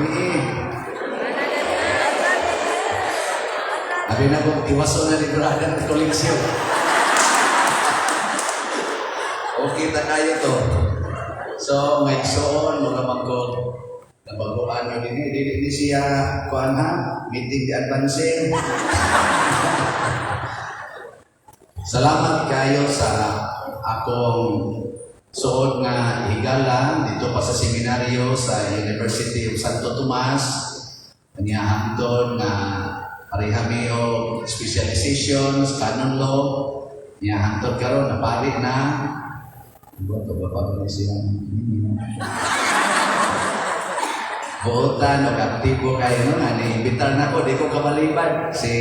Gabi. Abi na kong tiwaso na ni Brother koleksyon. Okay ta kayo to. So, may igsoon, mga magko, nabaguan na din, dili ni siya, kuan ha, meeting di advancing. Salamat kayo sa akong suod nga higala dito pa sa seminaryo sa University of Santo Tomas. Kanya hangtod nga pareha mi og specializations, canon law. Nya hangtod karon napari na. Buot ba pa ba siya? Buotan og aktibo kayo no nga ni-imbitar na ko, di ko kabalibad si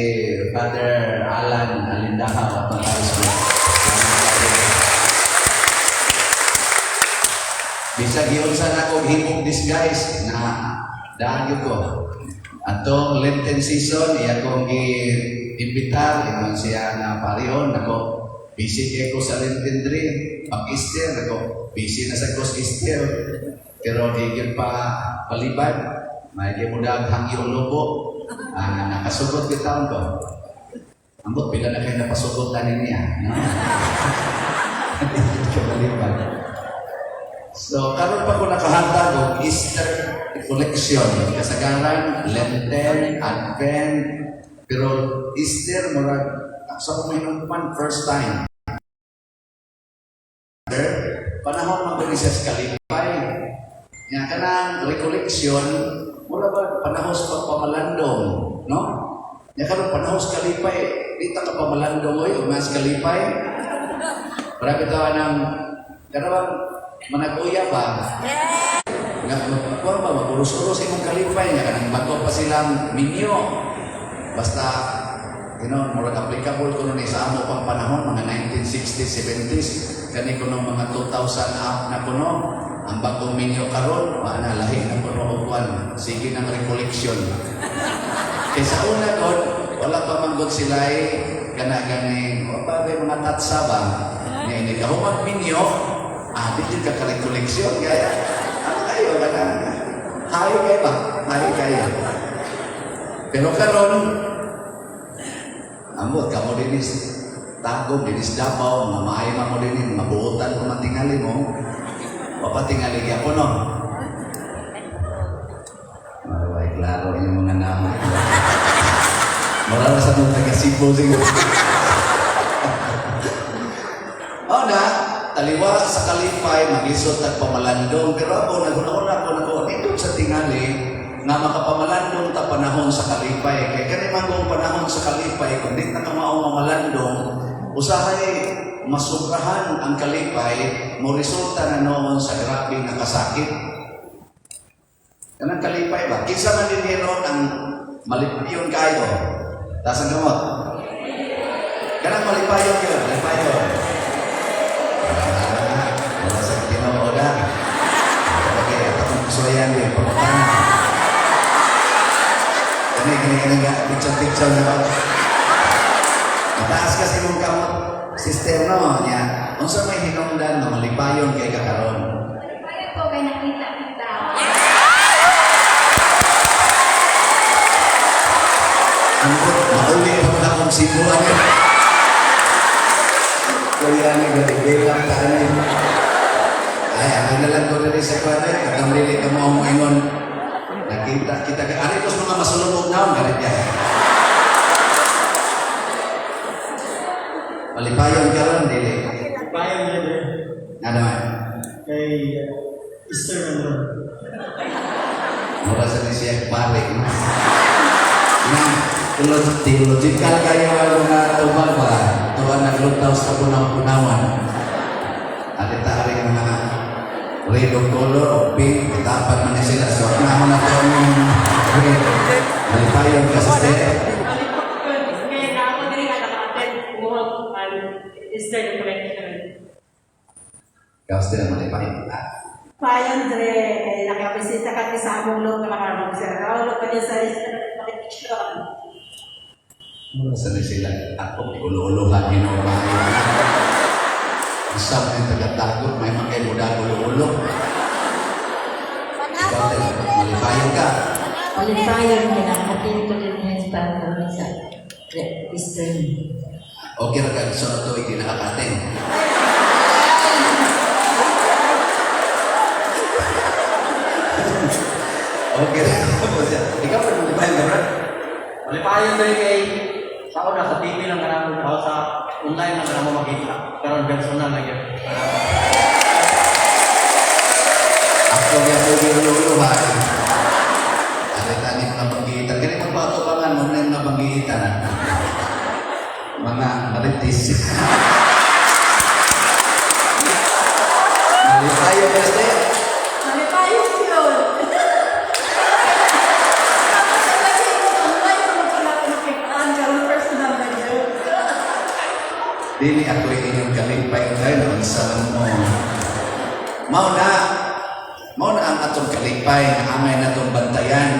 Father Alan Alindahaw atong high school. Bisag giunsa na ko himog disguise na daan gyud ko. Atong Lenten season, iya kong gi-imbitar, ingon siya nga parion nako, busy kay ko sa Lenten dream. Pag Easter nako, busy na sa ko sa Easter. Pero di gyud pa palibad, may gyud mo dag hangyo lobo. Ah, nakasugot kita ko. Ambot pila na kayo napasugot ani niya, no? Di gyud kabalibad. So, karon pa ko nakahatag og Easter collection. Kasagaran, Lenten, Advent, pero Easter, murag, sa kong mahinungkuman, first time. Panahon man ko ni siya sa kalipay. Nga kanang recollection, mura ba panahon sa pagpamalandong, no? Nga karon panahon sa kalipay, di ta ka pamalandong oy, ug mas kalipay. Para bitaw ng kanang managuya ba? Nga kuan ba maguros-uros imong kalipay nga kanang bago pa silang minyo. Basta murag applicable kuno ni sa amo pang panahon, mga 1960s, 70s, kani kuno mga 2000 up na kuno ang bagong minyo karon, wa na lahi na kuno og kuan, sige ng recollection. Kay sa una kon, wala pa man gud sila kana ganing wa pa ba mga tatsa ba? Nga ini kahumag minyo, ah, di jud ka ka-recollection kaya ano kayo kana hayo kayo ba? Hayo kayo. Pero karon ambot kamo dinis Tagum, dinis Davao, mga maayo man mo dinhi, mga buotan ko man tingali mo. Papatingali gyapon no. Ay, klaro yung mga nama. Mura na sa nung taga Cebu siguro. O na, taliwa sa kalipay, maglisod tag pamalandong. Pero ako, naghuna-huna ako, nako, nindot sa tingali, nga makapamalandong ta panahon sa kalipay. Kay kani man kung panahon sa kalipay, kung di na ka maong mamalandong, usahay masubrahan ang kalipay, mo resulta na noon sa grabe nga kasakit. Kanang kalipay ba? Kinsa man din ron ang malipayon kayo? Taas ang kamot. Kanang malipayon yun, malipayon. Ah, wala sa Ginoo na. Okay, at akong kusuyan din, pagkana. Kani, kani, kani, nga, picture-picture na ba? Mataas kasi mong kamot, sister, no? Niya, unsa may hinungdan nga malipayon kay kakaron? Kaya po kay nakita kita. Ambot, mauli pa man akong sibuan. Kuya ni gabi lang ta ni. Ay, ang na lang ko diri sa kuan ay katong dili ka mo moingon. Nakita kita kay ari ko sa mga masulubog naon galit ya. Malipayon karon dili. Bayan brother, Nga naman. kay Easter man ron. Mura sa ni siya pare. Na theological kayo ang mga tubag ba? Tuwan naglutaw sa punaw-punawan. At itaari mga red o color o pink, itapat man ni sila. So, ang na to ang red. Malipayon ka sa step. Kaya na ako din nga naka-attend mo ang Easter recollection. Ikaw sila malipayon. Ah, Payon dre, kaya nakabisita kami sa among loob na makarong sir. Raulo pa niya sa Easter recollection. Mura sa ni sila. Ako, ulo-ulohan, hinoma. Isa mo yung taga-tagot, may mga kay muda ulo-ulo. Ikaw, malipayon ka. Malipayon kay naka-attend ko din sa kami sa Eastern. Okay ra kag sunod tuig di nakaka-attend. Okay ra po siya. Ikaw pa malipayon ka, brad? Malipayon dre kay sa una sa TV lang kanamo o sa online lang kanamo makita. Karon personal na gyud. Ako niya po yung ha. Arit-ani mga banggitan. Kani mga bato pa nga, mo na yung mga banggitan. Mga maritis. Malipayon, basta. Malipayon yun. Tapos ang lagi ko online ko pala ko nakitaan karon personal na yun. Dili ako inyong kalipay tayo noon sa mo. Mao na, mao na ang atong kalipay nga angay natong bantayan.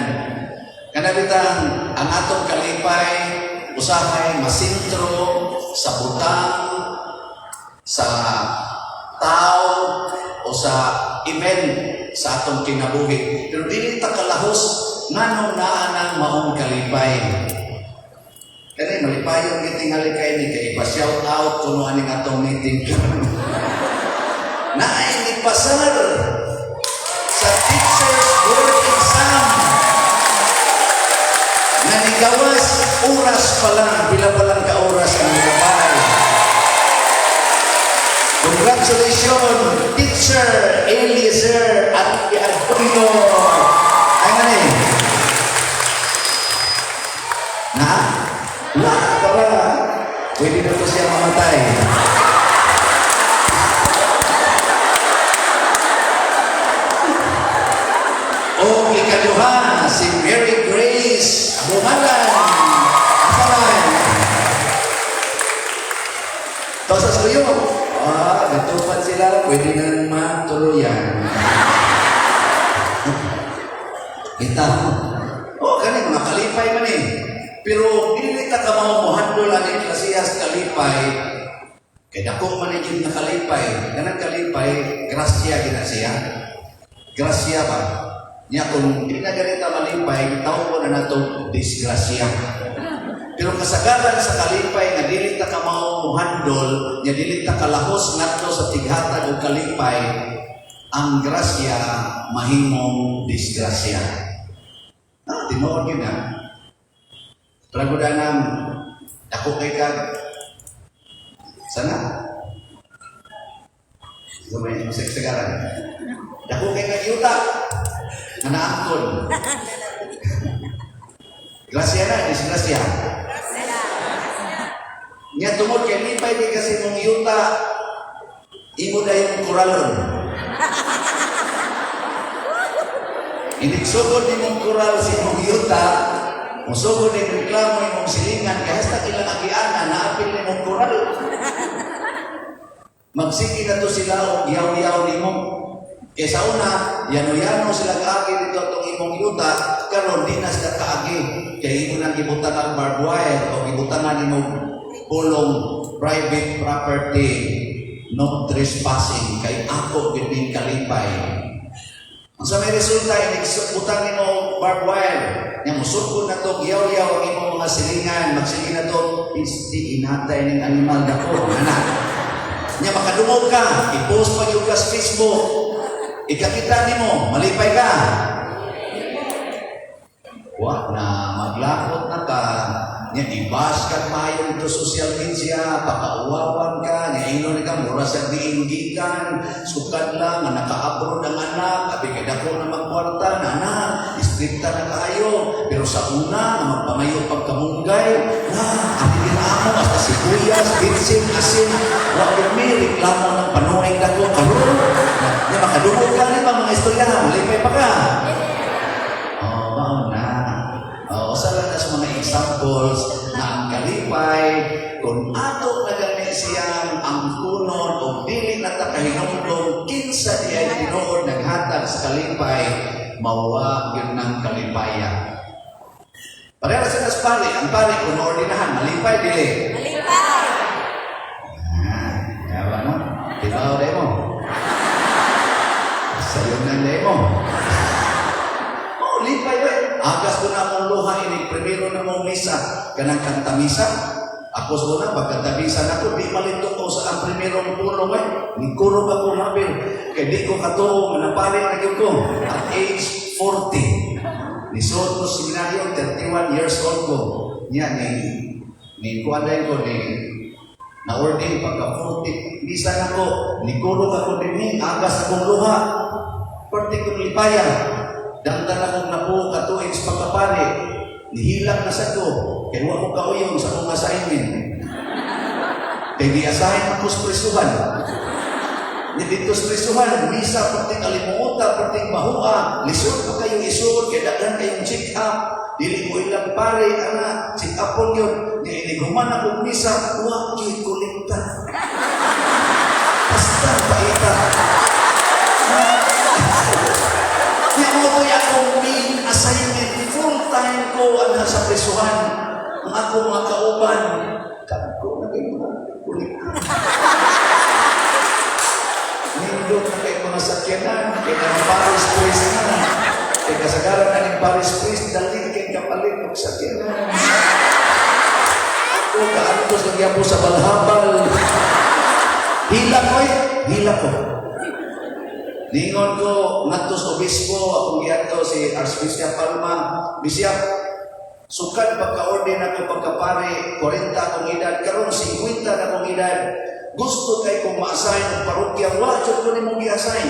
Kana bitang ang atong kalipay usahay masintro sa butang, sa tao o sa event sa atong kinabuhi. Pero dili ta kalahos nganong naa nang maong kalipay. Kani malipayon gyud tingali kay ni kay ipa-shout out kuno aning atong meeting karon. Naay nipasar sa teacher's board exam nga nigawas oras pa lang, pila pa lang ka oras ang nilabay. Congratulations, Teacher Eliezer at Arturo. Ay nga eh. Na? Wala, tara. Pwede na to siya mamatay. O ikaduha, si Mary Grace Bumalan. Asa man? Tosas kayo. Ah, natupad sila. Pwede na matuluyan. Kita. Oh, kani mga kalipay man eh. Pero dili ta ka mao mohandol ani klasiyas kalipay. Kay dako man ni gyud na kalipay. Kanang kalipay, grasya gina siya. Grasya ba? Nya kung di na ganita malipay, tawgon na nato disgrasya. Pero kasagaran sa kalipay nga dili ta ka mao mohandol, nga dili ta kalahos ngadto sa tighatag og kalipay, ang grasya mahimong disgrasya. Ah, tinuod yun na. Praguda nang dako kay kag sana. Sa may masagsagaran. Dako kay kag yuta. Nga naangkon. Grasya na, disgrasya. Nya tungod kay lipay di kasi mong yuta, imo na yung kuralon. Inigsugod ni mong kural si mong yuta, musugod ni reklamo imong silingan, kay hasta ilang agiana, naapil ni mong kural. Magsige na to sila og yaw-yaw nimo. Kay sa una, yano-yano sila kaagi dito atong imong yuta, karon di na sila kaagi. Kay imo nang gibutangan barbed wire o gibutangan imong pulong private property, no trespassing, kay ako gyud ning kalipay. Ang sa may resulta, butang nimo barbed wire. Nya musugod na to, yaw-yaw ang imong mga silingan, magsige na to, isti inatay ning animal dako, anak. Nya makadungog ka, i-post pa gyud ka sa Facebook. Ikakita nimo, malipay ka. Wa na maglakot na ka, nya i-bash ka maayo dito social media, pakauwawan ka, nya ingon ka mura sa diinggikan, sukad lang nga naka-abroad ang anak, abi kay dako na magkwarta, na anak, istrikta na kaayo, pero sa una nga magpangayo pagkamunggay, na abi amo hasta sibuyas, bitsin, asin, wa gyud mi reklamo ng panuay dako karon. Nya makadungog ka ni mga istorya, malipay pa ka. Oh, mao na. Oh, usa lang na sa mga examples na ang kalipay kung ato na gani siyang ang kunon o dili na ta kahinumdom kinsa di ay tinuod naghatag sa kalipay, mawa gyud ng kalipaya. Pareha sa nas pari, ang pari kung ordinahan, malipay dili. Malipay! Ah, yawa no? Tibaw dai mo. Sayo na dai mo. Oh, lipay ba? Agas ko na akong luha ini primero na mong misa kanang kanta misa. Ako sa una, pagkanta misa nako, di malito ko sa ang primerong pulong eh. Nikurog ako habil. Kay di ko katuo, manapari na gyud ko. At age 40. Nisuod ko sa seminaryo, 31 years old ko. Niya, ni kuan ko, ni na-ordain pagka 40. Misa nako, nikurog ako dinhi, agas akong luha. Parte kong lipaya. Dangtan akong nabuo katuig sa pagkapari. Nihilak na sa ko. Kaya wa ko kauyong sa akong assignment. Kay gi-assign ako sa prisuhan. Ni dito sa prisuhan, misa perting alimuota, perting bahua, lisod pa kayong isuod, kay daghan kayong check up. Dili mo ilang pare, ana, check up pon yun. Ni iniguman akong misa, wa gyud kolekta. Basta paita. Di mo ko'y akong main assignment. Full time ko ang nasa prisuhan. Ang ako mga kauban. Kako na kayo mga kolekta. Nindot na kayo mga sakyanan. Kay nga parish priest na. Kay kasagaran na ning parish priest, dali kay kapalit og sakyanan. Ako kaantos lang po sa balhabal. Hila ko eh. Hila ko. Ningon ko, ngadto sa obispo, akong giadto si Archbishop Palma, Bishop, sukad pagka-ordain ako pagkapare, 40 akong edad, karon 50 na akong edad, gusto kay kong ma-assign ang parokya, wa jud ko nimong gi-assign.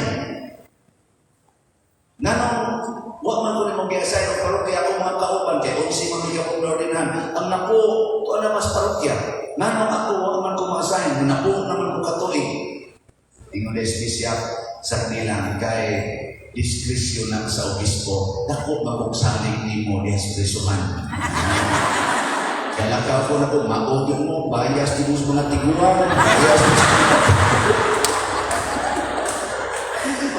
Nganong wa man ko nimong gi-assign ang parokya, akong mga kauban kay 11 man mi kapong ordinahan, ang napo to na mas parokya. Nganong ako wa man ko ma-assign, napo naman ko katuig. Ingon des Bishop, sa nilang kay diskresyon na sa obispo, dako magugsalig nimo diha sa prisuhan. Kalakaw ko na ko, maugyo mo, bias di mo sa mga tiguan, bias di mo sa mga.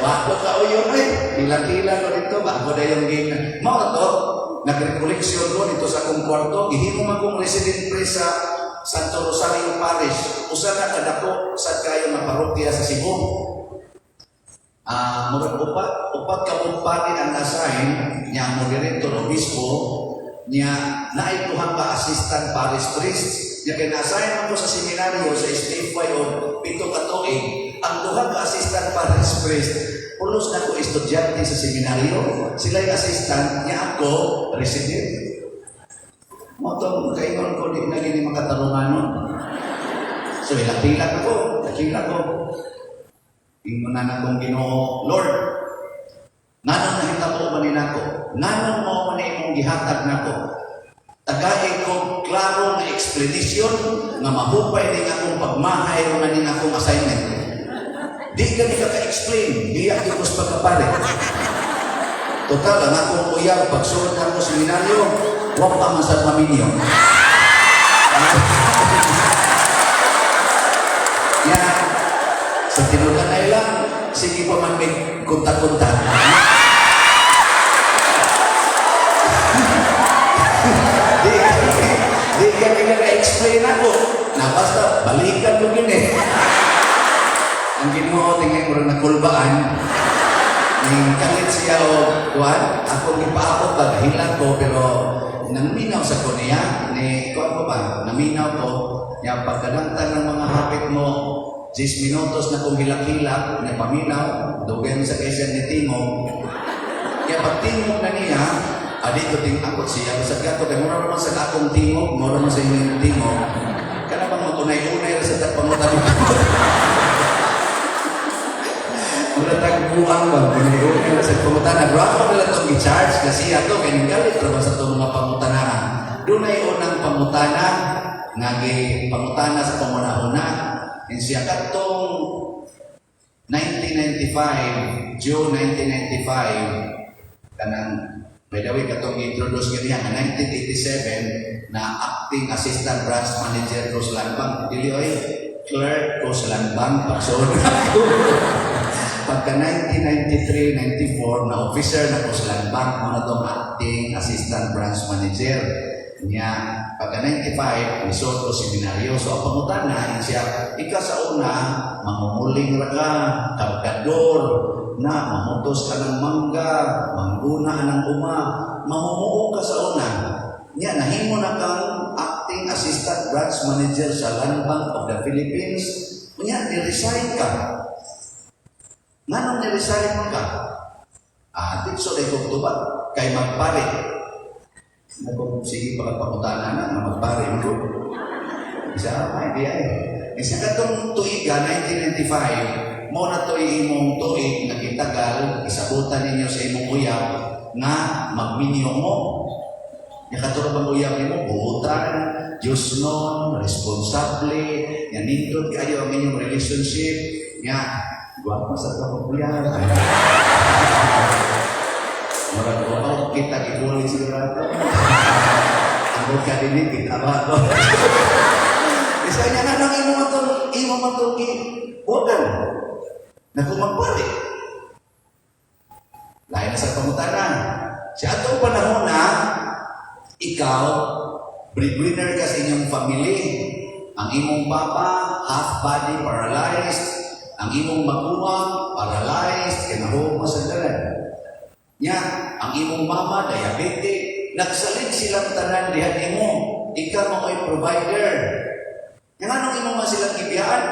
Wa ko kauyon eh. Hila-hila ko dito, ba ako na yung game. Mao na to, nag-recollection ko dito sa akong kwarto, gihimo man kong resident priest sa Santo Rosario Parish. Usa na kadako sa kayo nga parokya sa Cebu. Ah, murag upat ka buok pari ang assign niya ang moderator obispo niya naay duha ka assistant parish priest niya. Kay na-assign man ko sa seminaryo sa STFY og 7 ka tuig. Ang duha ka assistant parish priest, pulos na ko estudyante sa seminaryo, sila yung assistant niya, ako resident. Mao tong kaingon ko, di na gini makatarunganon. So hilak-hilak ako, hilak ko. Ingon na akong Ginoo, "Lord, nganong nahitabo man ni nako? Nganong mao man imong gihatag nako? Tagai ko klaro nga explanation nga mahupay ning akong pagmahay nga ning akong assignment. Di gani ka ka-explain, biya gyud ko sa pagkapare." Total, ang akong uyab, pagsulod nako seminaryo, wa pa man sad maminyo. Ya, sa tinud-anay lang, sige pa man may kunta-kunta. Di ka ka explain ako. Na basta, balikan ko gini. Ang Ginoo tingin ko rin nakulbaan. Ning kalit siya o kuan, ako gipaabot ba, hilang ko, pero nangminaw sa ko niya, ni kuan ko ba, naminaw ko, niya pagkadangtan ng mga hapit mo, 10 minutos na kong hilak-hilak, niya paminaw, dugay mo sa kaysa ni tingog. Kaya pag tingog na niya, adi ko ting akot siya, sa gato, kay mura naman sa akong tingog, mura naman sa inyong tingog. Kana bang matunay-unay ra sa tagpangutan. Mura tag buang ba, unay-unay ra sa pangutana. Pero ako nila itong gi-charge kasi ato, kay galit ra ba sa itong mga pangutana. Dunay unang pangutana, nga pangutana sa panguna-una, in siya katong 1995, June 1995, kanang, by the way, katong introduce niya nga 1987 na acting assistant branch manager ko sa Land Bank. Dili oy, clerk ko sa Land Bank pagsuod ako. Pagka 1993, 94 na officer na ko sa Land Bank, mao na tong acting assistant branch manager. Niya, pagka 95, nisod ko seminaryo. So, ang pangutana, siya, ika sa una, mamumuling ra ka, kargador, Na mamutos ka ng mangga, mangguna ng uma, mamumuo ka sa una. Nya nahimo na kang acting assistant branch manager sa Land Bank of the Philippines. Nya ni-resign ka. Nganong ni-resign mo ka? Ah, so day kong tubag kay magpare. Nako, sige pa pangutana na nga magpare mo. Isa ay di ay. Isa katong tuiga 1995, mo na to imong tuig nga gitagal, isabutan ninyo sa imong uyab nga magminyo mo. Nya kato bang uyab nimo buutan, Diyos non, responsable, nga nindot kayo ang inyong relationship, nga gwapa sa akong uyab. Murag ko kita gibuli sigurado. Ambot ka din kita ba to? Isa niya nga nang imo man tong gi bukan. Na kung magpari. Lain na sa pangutana. Sa atong panahon na ikaw breadwinner ka sa inyong family. Ang imong papa half body paralyzed, ang imong magulang paralyzed, kinahuo mo sa dalan. Nya, ang imong mama diabetic, nagsalig silang tanan diha nimo. Ikaw mo ay provider. Nya nganong imo man silang gibiyaan?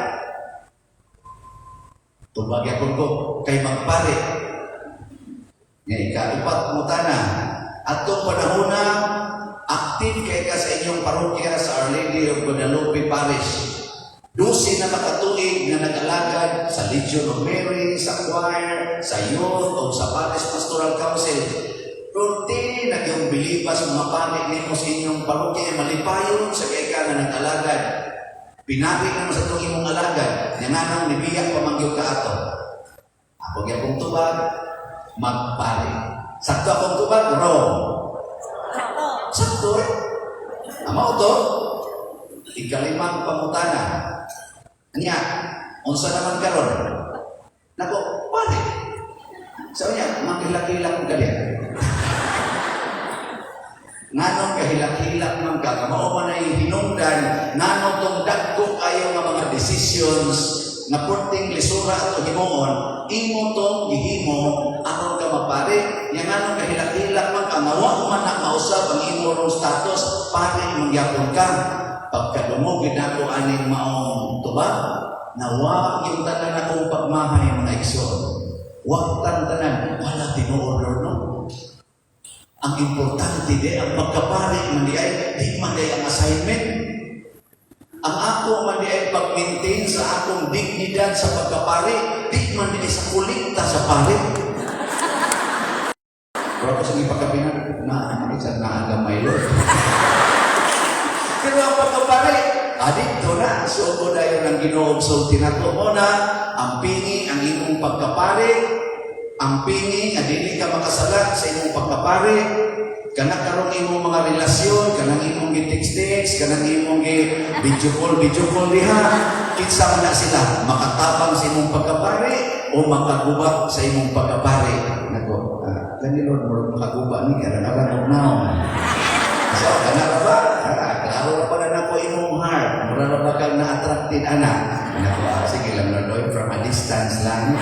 Tubag yapon ko kay magpare. Nya ikaupat mo tana. Atong panahona active kay ka sa inyong parokya sa Our Lady of Guadalupe Parish. 12 na makatuig nga nag-alagad sa Legion of Mary, sa choir, sa youth, o sa Parish Pastoral Council. Perti na yung bilipas mga pari nimo sa inyong parokya ay malipayon sa kay ka nga nag-alagad. Pinari na mo sa itong imong alagad, nga nganong nibiyak pa man gyud ka ato. Ako gyapong tubag, magpari. Sakto akong tubag, wrong. Sakto eh. Amo to, ikalimang pangutana. Anya, unsa naman karon? Nako, pare. Sabi niya, maghilak-hilak mo kaliya. Nganong kahilak-hilak man ka, kamao man ay hinungdan, nganong tong dagko kayo nga mga decisions nga porting lisura ato himuon, imo tong gihimo aron ka mapare. Nya nganong kahilak-hilak man ka, nga wa man na mausab ang imo rong status, pare mangyapon ka. Pagkadungog gid nako aning maong tubag, nawa yung tanan akong pagmahay, mga igsoon. Wag tan tanan, wala tinuod, Lord, no? Ang importante di ang pagkapari man di ay di man di ang assignment. Ang ako man di ay pag-maintain sa akong dignidad sa pagkapari, di man di ay sa kolekta sa pari. Pero ako sa ipagkapinan, na ano sa naagamay, Lord. Pero ang pagkapari, adito na, sugo dayon ang Ginoo sulti nako mo na, ang pingi ang imong pagkapari, ang pingi nga dili ka makasala sa imong pagkapari, kana karong imong mga relasyon, kanang imong gi-text-text, kanang imong gi video call diha, kinsa man na sila makatabang sa imong pagkapari o makaguba sa imong pagkapari. Nako, kani Lord, murag makaguba ni kaya na og naon. So, kana ra ba? Ah, klaro ra pala nako imong heart. Mura ra ba kang na-attracted ana? Nako, sige lang Lord, oy, from a distance lang.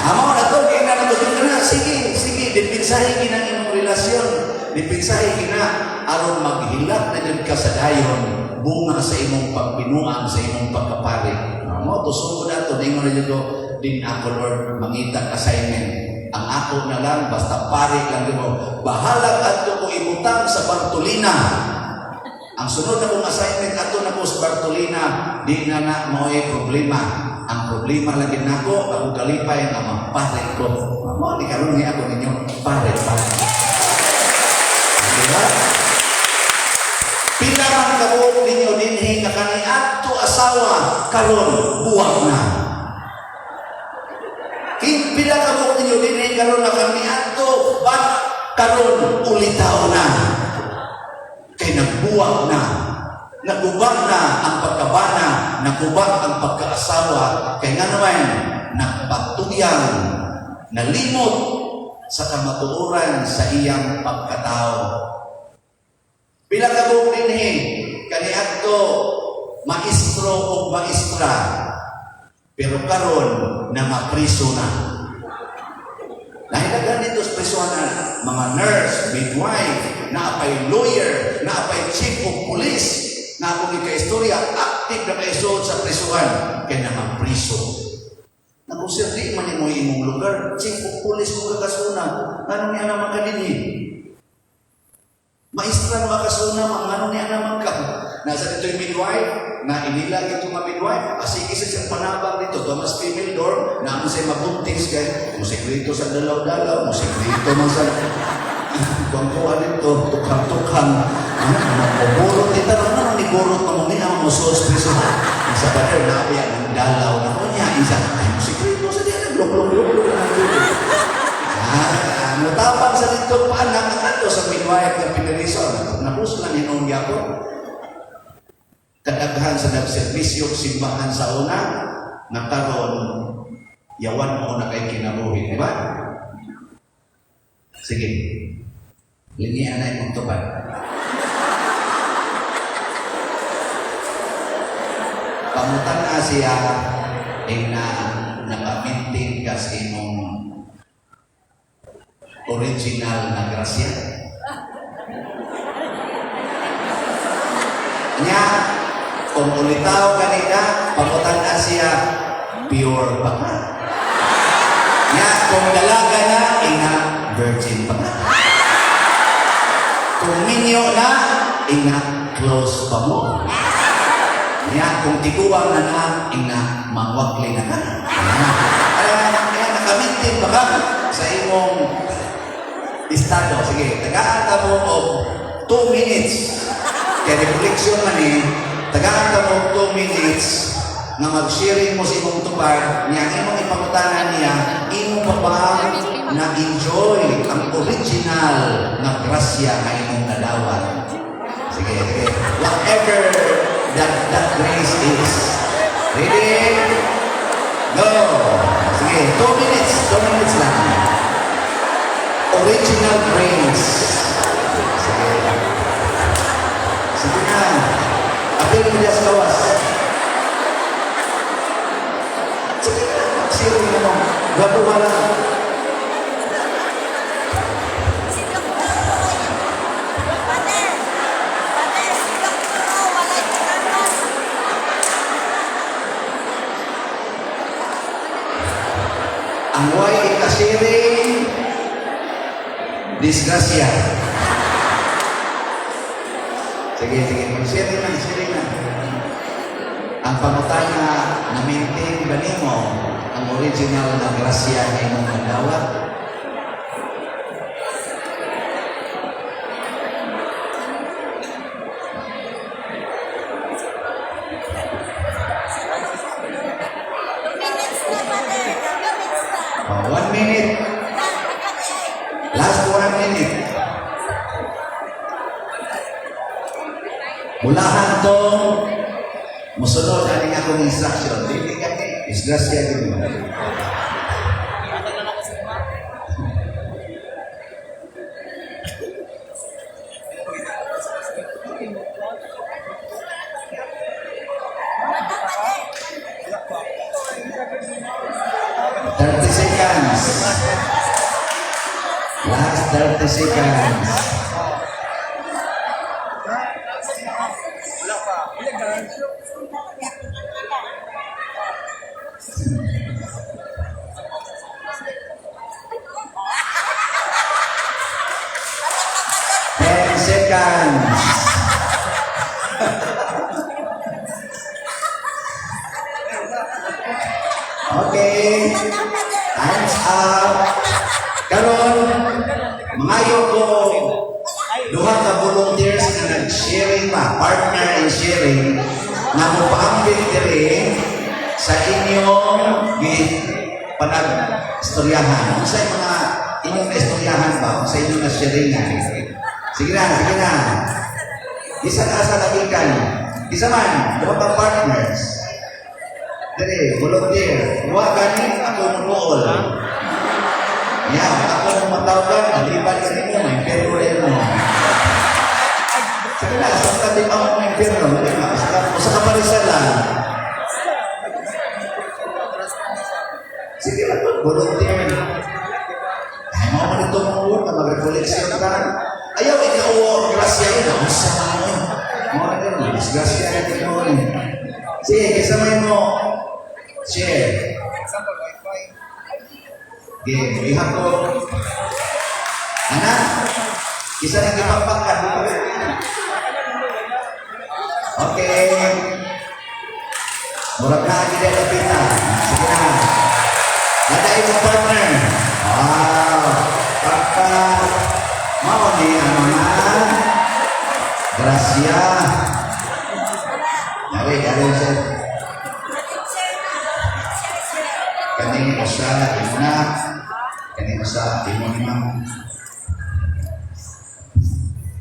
Amo na to, kaya na to na. Sige, sige, dipinsahi kina imong relasyon. Dipinsahi kina aron maghilak na jud ka sa dayon bunga sa imong pagbinuang sa imong pagkapari. Amo to sugod ato ningon na jud ko din ako, Lord, mangita assignment. Ang ako na lang basta pare lang mo. Bahalag adto ko ibutang sa Bartolina. Ang sunod na kong assignment ato na ko sa Bartolina, di na na mao'y problema. Ang problema lagi nako, ako kalipay nga magpare ko. Mao ni karon ni ako ninyo, pare pa. Diba? Pila man kabuok ninyo dinhi nga kaniadto asawa karon buwag na. Pila kabuok ninyo dinhi karon nga kaniadto bana karon ulitaw na. Kay nagbuwag na. Naguba na ang pagkabana, naguba ang pagkaasawa. Kay nga naman, nagpatuyang, nalimot sa kamatuoran sa iyang pagkatao. Pila ka buok dinhi kaniadto maestro o maestra. Pero karon nangapriso na. Dahil dito sa prisuhan na mga nurse, midwife, naapay lawyer, naapay chief of police, na akong ikaistorya, active na kaisod sa prisuhan, kay nangapriso. Naku sir, di man mo imong lugar, chief of police mo kakasuna, ano niya naman ka dinhi? Maestra mo kakasuna, ma'am, ano niya naman ka? Nasa dito yung midwife, na inila ito nga midwife, asige sa siyang panabang dito, Thomas female dorm, na mo siya mabuntis kay, musikreto sa dalaw-dalaw, musikreto man sa kuwang-kuwa dito, tukhang-tukhang, ano, mabuburot dito, ano, ni burot mo ni ang musos preso. Sa bader, nabiya ng dalaw, na kunya, isa, ay, musikreto sa diyan, glok-glok-glok, ah, mutapang sa dito pa anak ang ato sa midwife ng pineriso. Napus lang hinuon gyapon. Kadaghan sa nagserbisyo simbahan sa una, nga karon yawan mo na kay kinabuhi, di ba? Sige. Lingian na imong tupad. Pangutan na siya ay na naka-maintain ka sa imong original na grasya. Nya, kung ulitaw kanina, pangutan na siya, pure pa ka. Nya, kung dalaga na, ina, virgin pa ka. Kung minyo na, ina, close pa mo. Nya, kung tiguang na na, ina, mangwakli na ka. Kaya, kaya naka-maintain ba ka sa imong estado? Sige, tagaan ka mo og 2 minutes. Kaya reflection man eh, tagaan ka mo og 2 minutes nga mag-sharing mo sa imong tupad, niya ang imong ipangutanan niya, imo pa ba na-enjoy ang original na grasya nga imong nadawat? Sige, sige. Whatever that grace is. Ready? Go! Sige, 2 minutes. 2 minutes lang. Original grace. Sige. Sige na. Apil mo diya sa gawas. Sige na. Zero mo mo. Gwapo ka lang. Father, Father, si Dr. O, walay karapas. Ang way ikasiring, disgrasya. Sige, sige. Mag-sharing na, sharing na. Ang pangutana na maintain ba nimo ang original na grasya na imong nadawat? 2 minutes na, Father. 2 minutes na. Oh, 1 minute. Last 1 minute. Mulahan tong musunod ani nga akong instruction. Dili ka ni disgrasya gyud mo. 30 seconds. Last 30 seconds. 10 seconds. Okay. Time's up. Karon, mangayo ko duha ka volunteers na nag-sharing ba, partner in sharing, na mopaambit diri sa inyong gi panag-istoryahan. Unsa mga inyong naistoryahan ba? Unsa inyong na-sharingan? Sige na, sige na. Isa ka sa kagikan. Isa man, duha ka partners. Diri, volunteer. Duha gani ako munuol. Ya, ako mong matawagan, maliban ka nimo, may impyerno rin mo. Sige na, sa ka di pa mo may impyerno, dili na, usa ka parisan lang. Sige lang, volunteer. Ay, mao man ito mga word na mag-recollection ka. Ayaw, ikaw, oh, grasya yun. Ako sa mga yun. Mao na ganun, disgrasya yun. Mo eh. Sige, kinsa may mo share. Okay, ihap ko. Ana, isa na gipapakan. Okay. Murag na gid lapita. Sige na. Nada imong partner. Wow. Pagka mao ni ang mga grasya. Dari, dari sir. Kani usa imo na. Kani usa imo ni ma'am.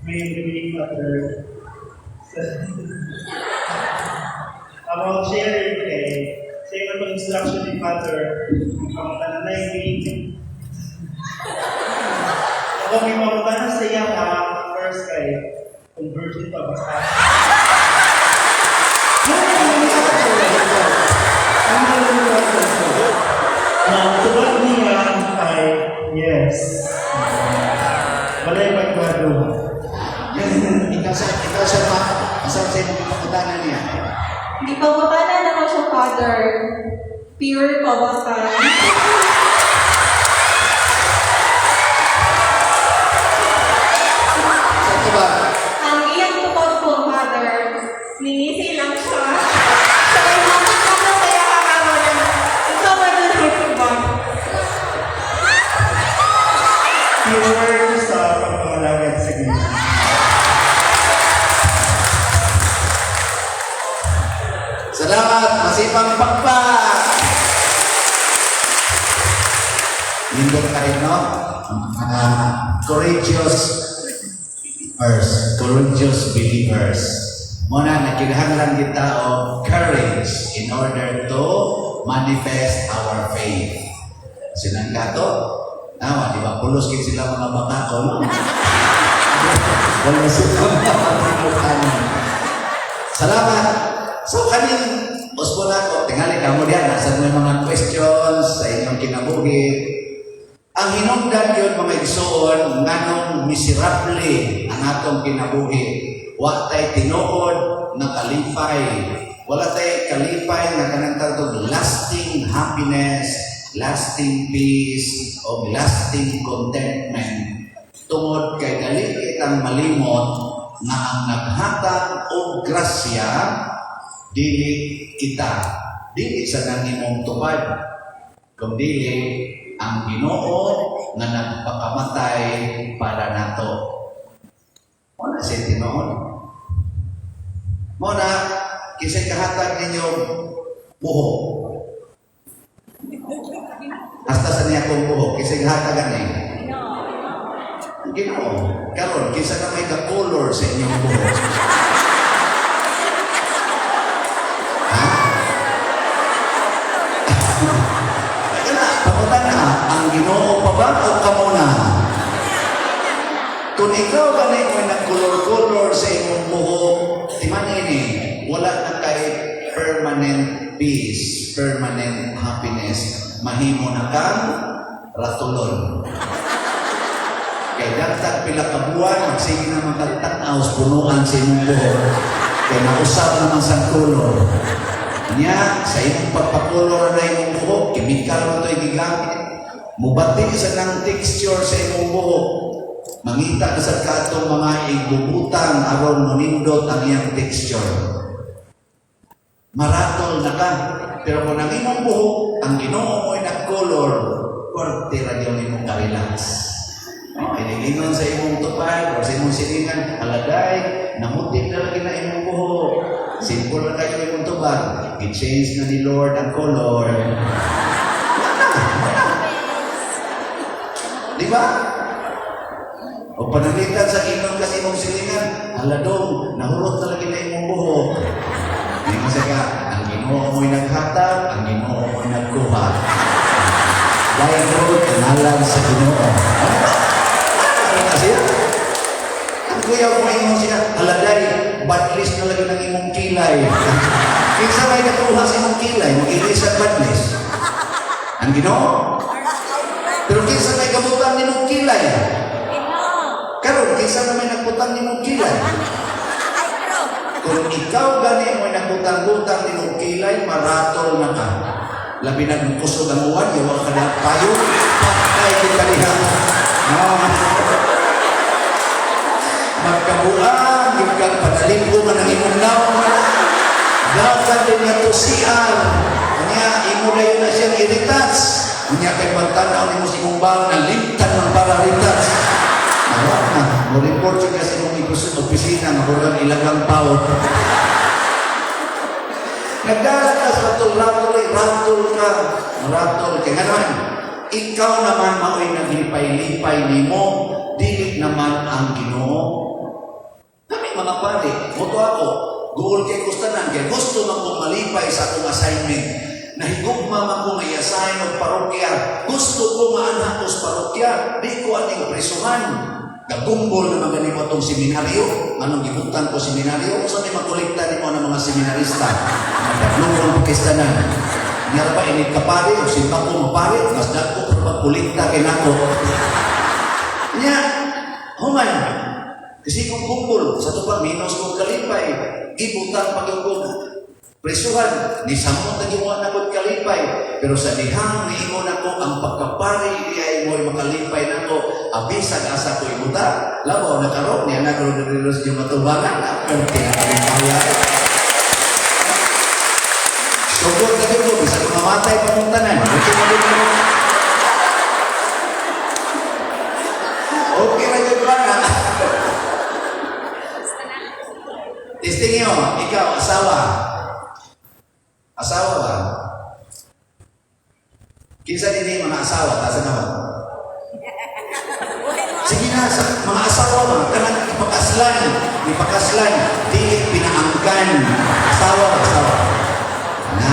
May remaining other. About sharing kay same ang instruction ni Father, ang kananay ni ako may mangutana sa iya ha, first kay conversion pa basta. Ang ang tubag niya ay yes. Walay pagbaduha. Ikaw sa ma'am, asa sa imong gipangutana niya? Gipangutana na ko siya, Father. Pure pabatan. Sa tubag. Ang iyang tubag po, Father, ningisi lang siya. So, nakakama saya kakaroon na ikaw ba doon ay tubag? Pure sa pagpangalagad sa Ginoo. Salamat, masipang pakpak. Nindot kayo, no? Mga courageous believers, courageous believers. Muna, nagkinahanglan kita og courage in order to manifest our faith. Silang kato, tawa, di ba? Pulos kay sila mga bakako, no? Wala sila mga patimukanan. Salamat. So, kaning usbo na ko, tingali kamo diyan, nasa mo yung mga questions sa inyong kinabuhi. Ang hinungdan yun, mga igsoon, nganong miserable ang atong kinabuhi. Wa tay tinuod na kalipay. Wala tay kalipay nga kanang tawag lasting happiness, lasting peace, o lasting contentment. Tungod kay dali kitang malimot nga ang naghatag og grasya dili kita, dili sa nangimong tupad, kung dili ang Ginoo nga nagpakamatay para nato. Mao na siya tinuod. Mao na kinsay kahatag ninyo buhok? Hasta sa niya kong buhok, kinsay kahatag ani? Ang Ginoo. Karon kinsa na may ka-color sa inyong buhok? Ha? Teka na, pamunta na. Ang Ginoo pa ba o kamo na? Kung ikaw gani mo nagkulor-kulor sa imong buhok, timan ini, wala na kay permanent peace, permanent happiness. Mahimo na kang ratulon. Kay dagtag pila ka buwan, magsige naman kag tan-aw punuan sa imong buhok. Kay nausab naman sa color. Nya, sa imong pagpakulor na imong buhok, chemical mo ito'y gigamit. Mubati sa nang texture sa imong buhok. Mangita ka sa katong mga igubutang aron monindot ang iyang texture. Maratol na ka. Pero kung ang imong buhok, ang Ginoo mo'y nag-color, korte ra gyud imong ka-relax. No, iniingon sa imong tupad o sa imong silingan, haladay, namuti na lagi na imong buhok. Simple na kayo imong tubag. I-change na ni Lord ang color. Wala na, wala. Di ba? O pananglitan sa ingon kasi imong silingan, haladong, nahurot na lagi na imong buhok. Hindi mo ka, ang Ginoo mo'y naghatag, ang Ginoo mo'y nagkuha. Dahil doon, ngalan sa Ginoo. Ano na siya? Ang kuya mo ingon siya, haladay, badlis na lagi ng imong kilay. Kinsa may nakuha sa imong kilay, mag-ilis sa badlis. Ang Ginoo. Pero kinsa may gabutan nimo kilay? Ginoo. Karon kinsa na may nagbutang nimo kilay? Ay, bro. Kung ikaw gani mo nagbutang-butang nimo kilay, maratol na ka. Labi na kung kusog ang uwan, yawa ka na payo, patay kita diha. No. Magkabuang, yung kang panalimbo man ang imong naong. Dapat din nga to CR. Kanya, imo na yun na siyang i-retouch. Kanya kay pagtanaw nimo sa imong bang, nalimtan man para retouch. Nawa na, mo-report siya sa imong opisina, makurang ilagang pawon. Nagdala ka sa ratol-ratol, eh, ratol ka, ratol. Kaya nga naman, ikaw naman mao'y naglipay-lipay nimo, dili naman ang Ginoo. Kami mga pare, moto ako, guol kay kustanan, kay gusto man kong malipay sa akong assignment. Nahigugma man ko nga i-assign og parokya. Gusto ko maanha ko sa parokya, di ko aning presuhan. Gagumbol naman gani mo atong seminaryo. Anong gibutang ko seminaryo? Unsa may makolekta nimo ng mga seminarista? Nagdlungon pa kistanan. Nga ba init ka pare o simba ko mapare, mas dagko pa pagkolekta kay nako. Nya, human. Kasi kung kumpul, sa ito pa, minus kong kalipay, gibutang pag yung presuhan, ni samot na giwa na kong kalipay, pero sa dihang niingon ako, ang pagkapari di ay mo'y makalipay nako, abisag asa ko ibuta, labaw na karon, niya na karon diri sa iyong matubangan, pero tinakalimpaya. Sugod na ko, bisag mamatay pa mong tanan, okay na din mo. Okay na yun ba na? Testing nyo, ikaw, asawa. Asawa ba? Kinsa din yung mga asawa, tasa na mo. Sige na, sa mga asawa ba? Kanang ipakaslan, ipakaslan, dili pinaangkan. Asawa ba, asawa? Na,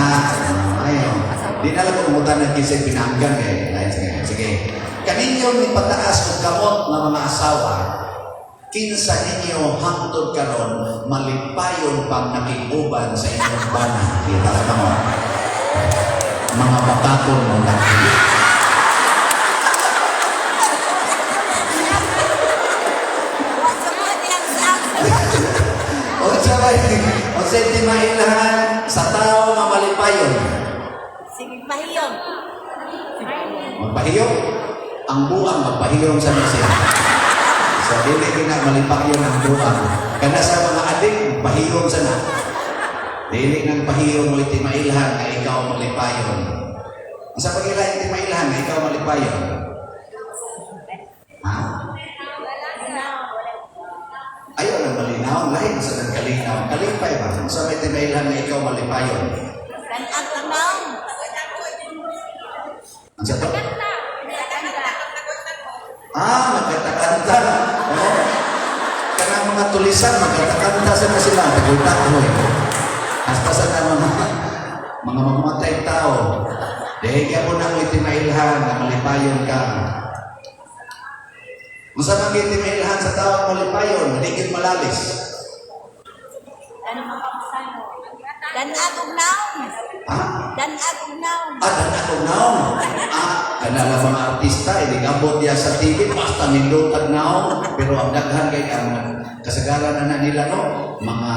ayaw. Di na lang kumutan ng kinsa pinaangkan eh. Lain, sige, sige. Kaninyo ni pataas og kamot nga mga asawa, kinsa ninyo hangtod karon malipayon pang nakiuban sa inyong bana. Kita sa mo. Mga bakakon mo lang. What's up with yung sa Unsa ba? Unsa timailhan sa tao nga malipayon? Sige, pahiyom. Magpahiyom. Ang buang magpahiyom sa siya. Sa dili gina malipayon ang buang. Kana sa mga adik pahiyom sa na. Dili nang pahiyom mo timailhan nga ikaw malipayon. Sa pag-ilahin timailhan nga ikaw malipayon. Ha? Ayaw lang malinaw, lain sa nang kalinaw. Kalipay ba? Sa may timailhan nga ikaw malipayon. Dan-ag ang naong. Ang sa to? Ah, magkatakanta. Oo. Kanang mga tulisan, magkatakanta sa na sila. Tagoy-tagoy. Hasta sa na mga mamamatay tao. Dahil kaya mo na mo itimailhan na malipayon ka. Masa man kayo itimailhan sa tao ang malipayon, hindi kayo malalis. Dan-ag og naong. Ha? Dan-ag og naong. Ah, dan ako naong. Ah, kanala mga artista, inigabot niya sa TV, basta nindot naong. Pero ang daghan kay ang kasagaran na nila, no, mga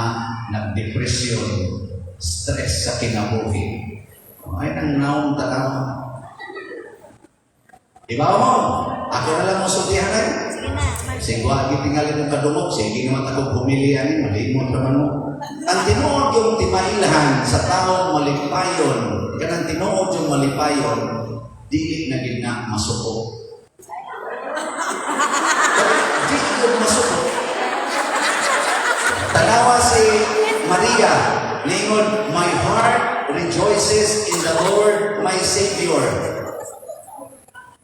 nagdepresyon, stress sa kinabuhi. Ay, nang naong tanaw. Iba mo, ako na lang mo sultihan ay. Sige na. Sige, wa tingali mong kadungog, sige naman ako pumili ani, malimot naman mo. Ang tinuod yung timailhan sa taong malipayon, kanang tinuod yung malipayon, dili na gid na masuko. Dili yung masuko. Tanawa si Maria, ningon, "My heart rejoices in the Lord, my Savior."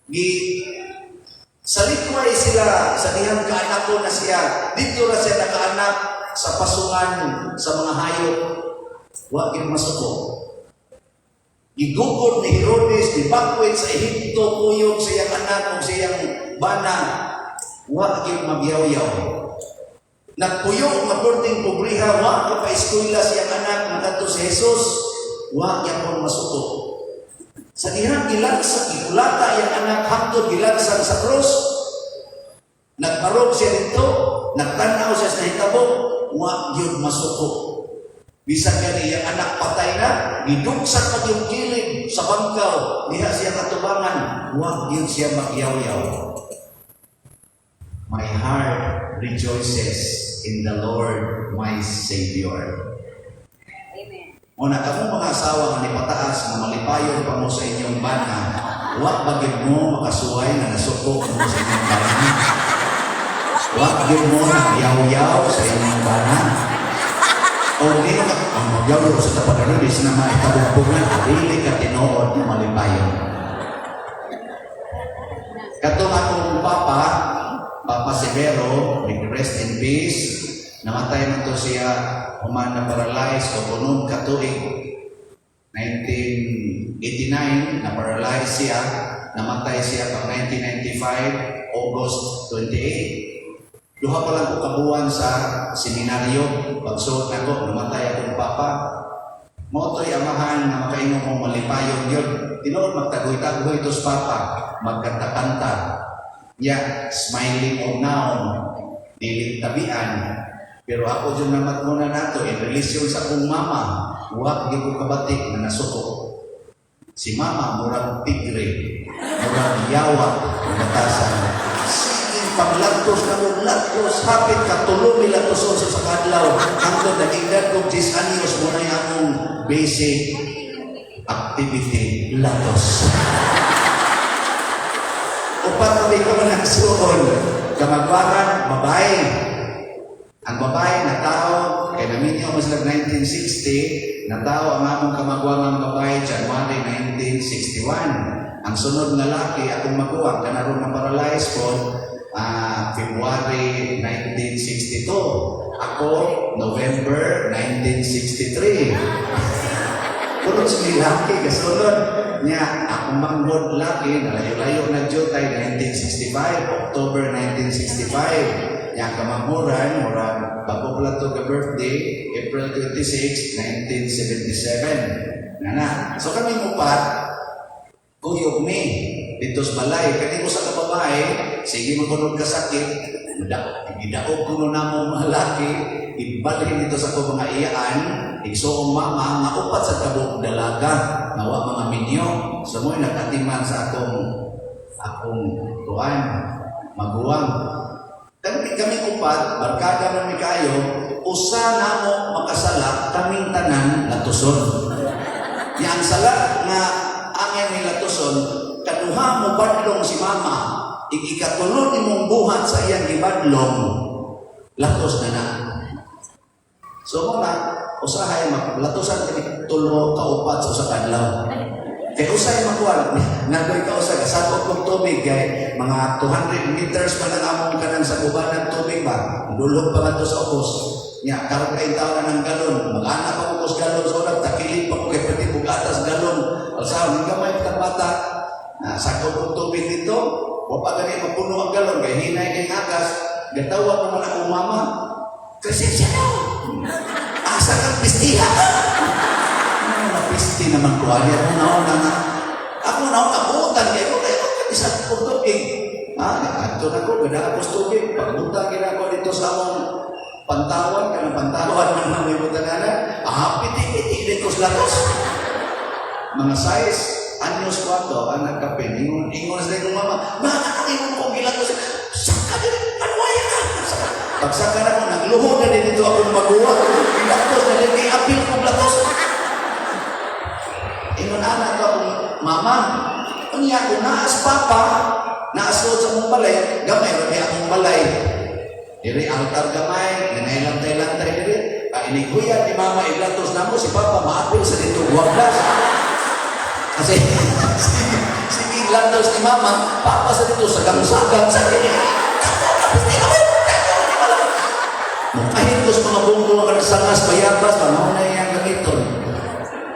Gi sa likway sila, sa dihang kaanak ko na siya, dito na siya nakaanak sa pasungan sa mga hayop. Wa gyud masuko. Gigugod ni Herodes, gibakwit sa Ehipto, kuyog sa iyang anak o sa iyang bana. Wa gyud magyaw-yaw. Nagpuyo nga perting pobriha, wa ka pa eskwela sa iyang anak ngadto si Jesus, wa gyapon masuko. Sa dihang gilansa, gikulata iyang anak hangtod gilansan sa krus. Nagbarog siya dito, nagtanaw siya sa nahitabo, wa gyud masuko. Bisan gani iyang anak patay na, gidugsan pa yung kilid sa bangkaw, diha siya katubangan, wa gyud siya magyaw-yaw. "My heart rejoices in the Lord my Savior." Amen. O na kamo mga asawa nga nipataas nga malipayon pa mo sa inyong bana, wa ba gyud mo makasuway nga nasuko mo sa inyong bana? Wa gyud mo nagyaw-yaw sa inyong bana? O di mo ka, ang magyaw-yaw sa tapat ano, di na maitabugbugan, dili ka tinuod nga malipayon. Katong akong papa, Papa Severo, rest in peace, namatay man to siya, human na paralyzed o unom ka tuig. 1989, na paralyzed siya, namatay siya pag 1995, August 28. Duha pa lang ko kabuan sa seminaryo, pagsuot nako, namatay akong papa. Mao to'y amahan nga makaingon mo malipayon yun. Tinuod magtagoy-tagoy tos papa, magkanta-kanta. Ya, smiling og naon, dili tabian. Pero ako dyan namat muna nato, in relation sa akong mama, wa gyud ko kabati nga nasuko. Si mama, murag tigre, murag yawa, ang batasan. Sige, paglantos na mo, lantos, hapit ka, tulo mi lantoson sa kadlaw. Hangtod nag-edad kong 10 anyos, muna yung akong basic activity, latos. Upat na ko man nagsuon, kamagwakan, babae. Ang babae na tao, kay naminyo mo sila 1960, natao ang among kamagwangang babae January 1961. Ang sunod nga laki, akong maguwang, kanaron na paralyzed po, February 1962. Ako, November 1963. Kunod sa may laki, kasunod niya, akong manghod laki, nalayo-layo na jutay, 1965, October 1965. Niya kamanghuran, murag, bago pala to ka birthday, April 26, 1977. Nana. So kami upat, kuyog mi, dito sa balay. Kani ko sa kababae, sige mo kunod kasakit, gidaog ko na mo mga laki, ibalhin dito sa ko mga iyaan, igsuong mama, nga upat sa kabuk dalaga, nga wa mga minyo. So mo'y nagkatiman sa akong akong tuan, maguwang. Kami, kami upat, barkada man mi kayo, usa namo makasala, kaming tanan latuson. Yang ang sala nga angay ni latuson, kaduha mo badlong si mama, ikikatulo nimong buhat sa iyang gibadlong, latos na na. So mo na, usahay maglatusan kini tulo ka upat sa usa ka adlaw. Kay usay makuha, nagoy ka usa kasakop kog tubig kay mga 200 meters pa lang among kanang sa gubanan tubig ba. Dulog pa ngadto sa ubos. Nya karon kay taon na ng galon, mag-ana pa ko galon sa unang takilid pa ko kay pwede bugatas galon. Alsa gamay pa bata. Na sakop kog tubig dito, wa pa gani mapuno ang galon kay hinay kay agas. Gatawag naman akong mama. Crescencia no. Asa kang pistiha ka? Ano napisti naman ko ali ako nauna nga. Ako nauna butan kay ko kay ko isa ko tubig. Ha, adto na ko gada ako sa tubig. Pagbutang gina ko dito sa among pantawan kanang pantawan man nang may butanganan. Ah, piti-piti dito sa latos. Mga size anyos ko ato ang nagkape. Ingon ingon sa kong mama, "Mga anong ingon ko gilatos?" Saka din panwaya ka. Saka. Pagsaka na ko, nagluhod na din dito akong maguwa. Gilatos na din, apil ko latos. Ingon ana to akong mama. Unya kung naas papa, naas sa mong balay, gamay ra akong balay. Diri altar gamay, nanay-lantay-lantay diri. Ah, inighuyan ni mama iglatos namo si papa maapil sa dito waglas. Kasi sige, sige lantos ni mama, papa sa dito sa gamsagan sa diri. Mukahit ko sa mga bungko nga sangas bayabas, mao na iyang gamiton.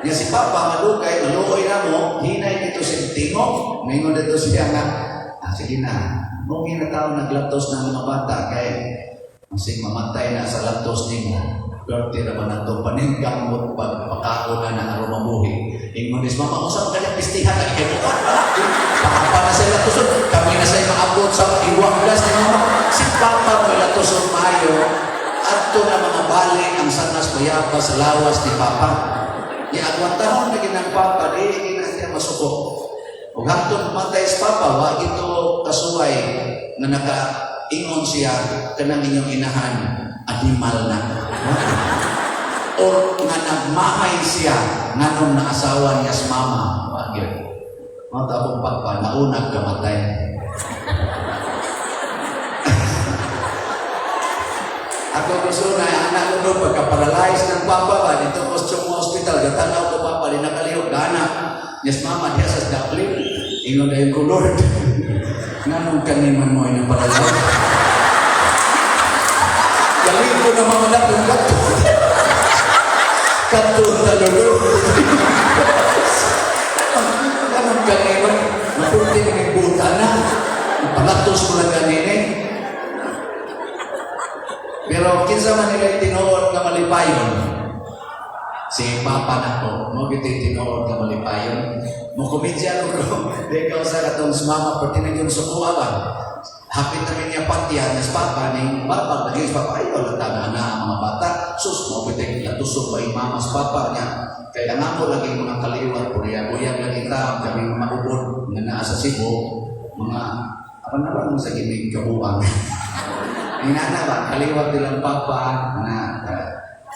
Nga si Papa malukay, maluoy na mo, hinay dito si Tingo. Ngayon dito siya nga, ah, sige na, nung tao naglatos ng mga bata kay masing mamatay na sa latos nimo. Birthday naman na ito, paningkamot pag pakauna na aron mabuhi. Ingon ni mama, unsa man kanya pistihan na kay bukat. Papa na sila tuson, kami na sa'yo maabot sa iwagdas ni mama. Si papa mo tuson maayo, adto na mga bali ang sangas bayaba sa lawas ni papa. Ni agwantahon na ginang papa, di na siya masuko. Ug hangtod matay sa papa, wa gito kasuway nga naka-ingon siya kanang inyong inahan, animal na. Or nga nagmahay siya nganong naasawa niya sa mama. Wa gyud. Mao ta akong papa, naunag kamatay. Ako gusto na anak ko doon, pagka-paralyze ng papa ba, dito ko sa Chong Hospital, gatanaw ko papa, di nakalihok, gana. Yes, mama, diya sa Dublin. Ingon dayon ko, Lord, nganong kaniman mo ay naparalyze? Galing ko na mga anak ng kato. Kato na Lord. Nganong kaniman, mapunti na nagbuta na. Palatos mo lang ganini. Pero kinsa man nila tinuod nga malipayon? Si Papa nako, mo gid tinuod nga malipayon. Mo komedya ko ko. Di ka sa katong si mama perti na yung sukuha ba. Hapit na niya patya ni Papa ni Papa lagi si Papa ay wala ta na ang mga bata. Sus mo gid latusok ba yung mama sa Papa niya. Kaya ang ako lagi mga kaliwat puriya buyag lagi ta kami mga ubod nga naa sa Cebu, mga apa na ba sa ginig kabuang. Inana ba, kaliwat nilang papa, na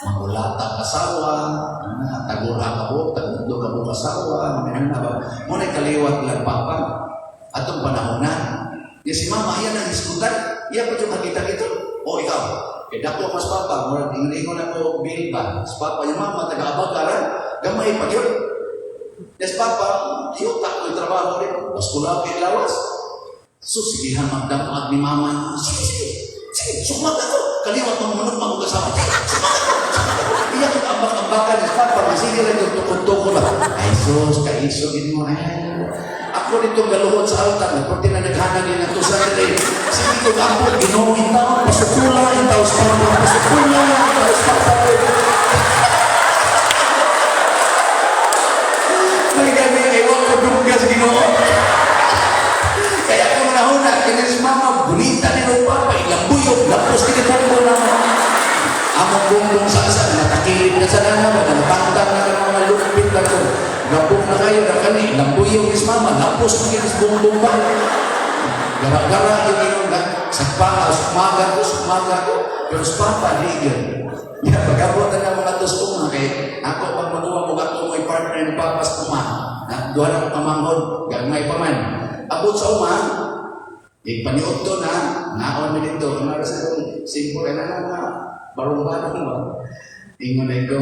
mangulata kasawa, na tagura ka buok, tagudlo ka buok kasawa, mga inana ba. Muna kaliwat nilang papa, atong panahon na. Ya si mama, iya nang hisgutan, iya pa yung makita ito. O ikaw, kay dako mas papa, murag ingon-ingon ako bill ba, sa papa, yung mama, taga-abagaran, gamay pa yun. Yes, papa, yuta ko yung trabaho rin, mas kulabi lawas. So, sige ha, magdamag ni mama. Sige, sige, sige, sumag ako. Kaliwat mong munod mag-ugasama. Sige, sumag ako, sumag ako. Iya ko ambak-ambakan ni papa, masige lang yung tukod-tukod ba. Ay, sus, kaiso, gini mo. Ay, ako dito galuhod sa altar, na pati na naghanag din ang tusan nila. Sige ko, gampo, Ginoo in taon, pasukula, in taos papa, pasukula, in taos papa. May gani, ewan ko dunggas, Ginoo. Kaya kung nahuna, kini si mama, bonita ni ro papa, ilang buyog, lapos kini bongbong na mo. Among bongbong sa asa, natakilid na sa nana, natangtang na ka ng mga lupit na ko. Gabok na kayo, na kani, ilang buyog ni si mama, lapos na kini si bongbong ba. Gara-gara yung inyong sagpa, sukmaga ko, sukmaga ko. Pero sa papa, di yun. Ya, pag-abot na ng mga tos uma, kay ako pag maguwa mo ako mo'y partner ni papa sa uma, na duha na ko kamanghod, gamay pa man. Abot sa uma, ipaniod to na, naon mi dito, ano sa itong simple, ano na mga barong-barong ba? Ingon na ko,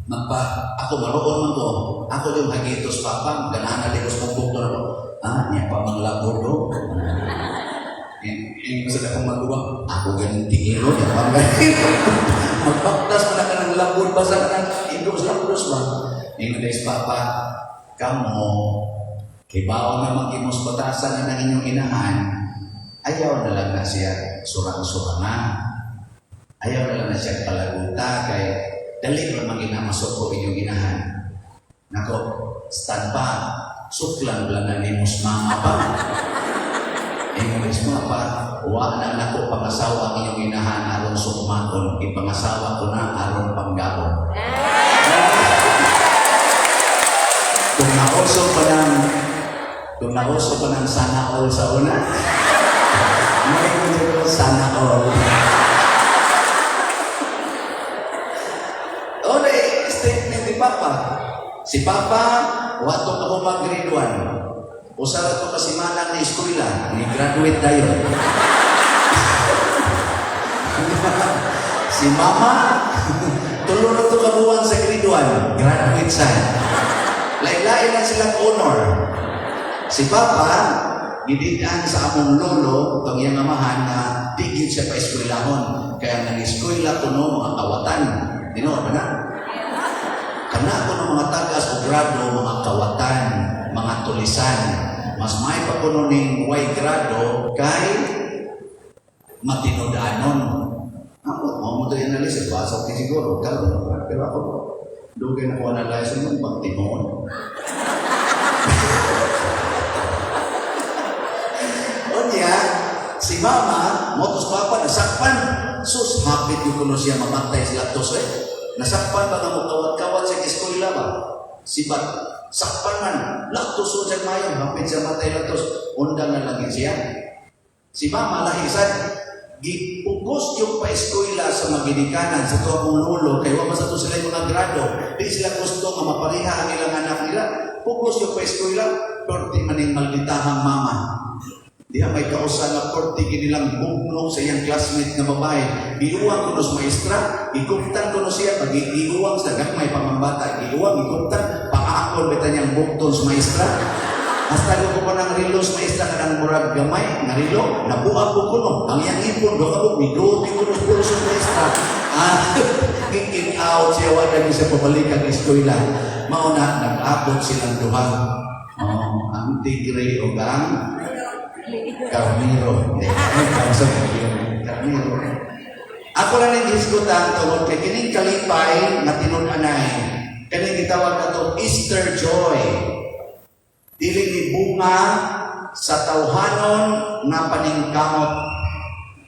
magpa, ako maroon man ko, ako yung hagitos papa, ganahan na likos mong bukto na ko, ah, niya pa manglabor do. Ingon sa akong maguwang, ako ganin tingilo, niya pa ganin. Magbaktas mo na ka ng labor ba sa kanang indong sa labros ba? Ingon na papa, kamo, kibaw na magimos batasan na ng inyong inahan, ayaw na lang na siya surang-suranga. Ayaw na lang na siya palaguta kay dali ra man ginamasok ko inyong inahan. Nako, stand pa, suklan lang na nimos mama pa. Ingon is mama, wa na nako pangasawa ang inyong inahan aron sukmaon, ipangasawa ko na aron panggaon. Kung nauso pa ng kung nauso pa ng sana all sa una, may ko sana all. O na statement ni Papa. Si Papa, wato ka mo mag-grade 1. Usa ra to ka semana ni eskwela, ni graduate dayon. Si Mama, tulo na to ka buwan sa grade 1, graduate sa. Lain-lain lang silang honor. Si Papa, giditaan sa among lolo, itong iyang amahan na di gyud siya pa eskwelahon. Kaya nang eskwela kuno mga kawatan. Tinuod ba na? Kana kuno mga tagas o grado, mga kawatan, mga tulisan. Mas may pa kuno ning way grado kay matinud-anon. Ako, mo mo ito analysis, basa ko siguro, karon, pero ako, dugay na ko analyze mo, pag tinuod. Unya, si mama, motos papa, nasakpan. Sus, hapit yung kuno siya mamatay sila tos eh. Nasakpan ba nga mo kawat-kawat sa eskwela ba? Sibat, sakpan man, laktos siya mayo, hapit siya matay laktos, undang na lagi siya. Si mama lahi sad, gipugos yung pa-eskwela sa maginikanan sa tuwa kong lolo, kay wa man sa to sila yung mga grado, di sila gusto nga mapareha ang ilang anak nila. Pugos yung pa-eskwela, perti maning malditahang mama. Diha may kausa nga korte kinilang bugno sa iyang classmate nga babae. Giuwang kuno sa maestra, giguptan kuno siya, pag giuwang sa gagmay pamambata, giuwang, giguptan, pakaakon bita niyang bugton sa maestra. Hasta ko pa ng rilo sa maestra kanang murag gamay, nga rilo, nabuak ko kuno. Ang iyang ipon, doon ka miduot kuno sa pulo sa maestra. Ah, kick out siya, wala niya sa pabalik ang eskwela. Mauna, nag-abot silang duha. Oh, ang tigre o ang karniro. Ay, sa karniro. Ako lang ang gisgutan tungod kay kining kalipay nga tinud-anay. Kaning gitawag nato Easter joy. Dili ni bunga sa tawhanon nga paningkamot.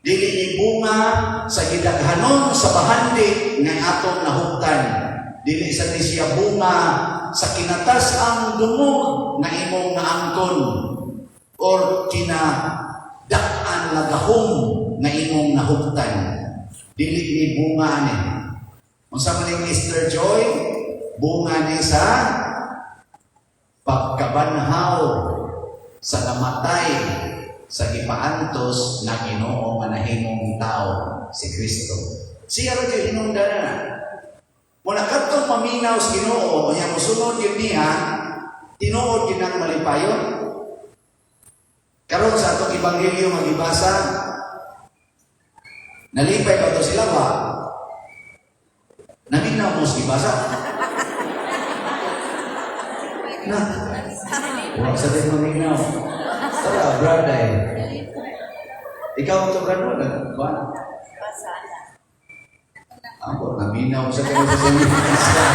Dili ni bunga sa gidaghanon sa bahandi nga atong nahuptan. Dili sa ni siya bunga sa kinatas ang dungog nga imong naangkon or kinadak-an nga gahom nga imong nahuptan. Dili ni bunga ani. Unsa man ning Easter joy? Bunga ni sa pagkabanhaw sa namatay sa gipaantos na Ginoo nga nahimong tao si Kristo. Siya ra gyud hinungdan na. Muna kadtong maminaw sa Ginoo, nya mosunod gyud niya, tinuod gyud ang malipayon. Karon sa atong ebanghelyo nga gibasa, nalipay ba to sila ba? Naminaw mo sa gibasa? Na, wala sa din maminaw. Tara, brad eh. Ikaw ang to brad mo, nagkuhan? Ako, naminaw sa kayo sa sinisa.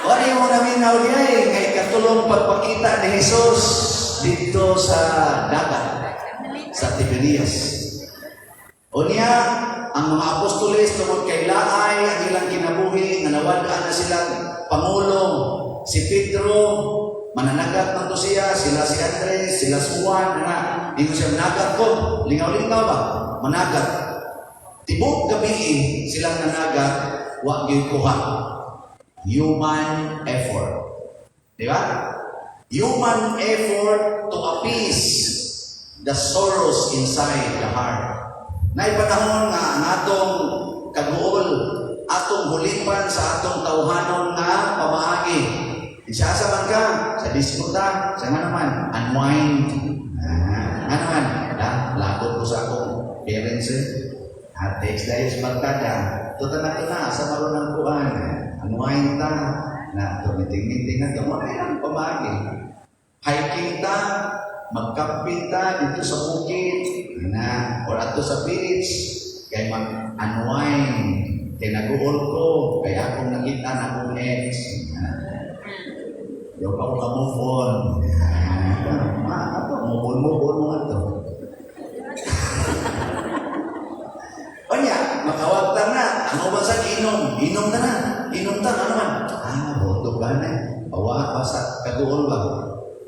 Wala yung naminaw niya eh, kay katulong pagpakita ni Jesus dito sa dagat, sa Tiberias. O niya, ang mga apostoles tungod kay laay ang ilang kinabuhi, nga nawad-an na silang pangulo, si Pedro, mananagat man to siya, sila si Andres, sila si Juan, na ingon siya, managat ko, lingaw-lingaw ba? Managat. Tibok gabi silang nanagat, wa gyud kuha. Human effort. Di ba? Human effort to appease the sorrows inside the heart. Naay panahon nga ang atong kaguol, atong hulipan sa atong tawhanon nga pamaagi. Isa asa man ka, sa disco ta, sa nga naman, unwind. Ah, nga naman, ah, lagot ko sa akong parents eh. Ah, text dahil sa barkada. Tuta na to na, sa marunong kuan. Unwind ta, na tumiting-meeting na ito, mga ilang pamaagi. Hiking ta, magcamping ta dito sa bukid, na, or ato sa beach, kay mag-unwind, kay nag-uol ko, kay akong nakita na akong ex. Na, Yo pa ko ka-move on. Ah, ma, ato, move on, move on mo ato. Onya, makawagtang na. Ang uban sa inom, inom ta na. Inom ta, ano man? Ah, boto ba na? Bawa pa sa kaguol ba?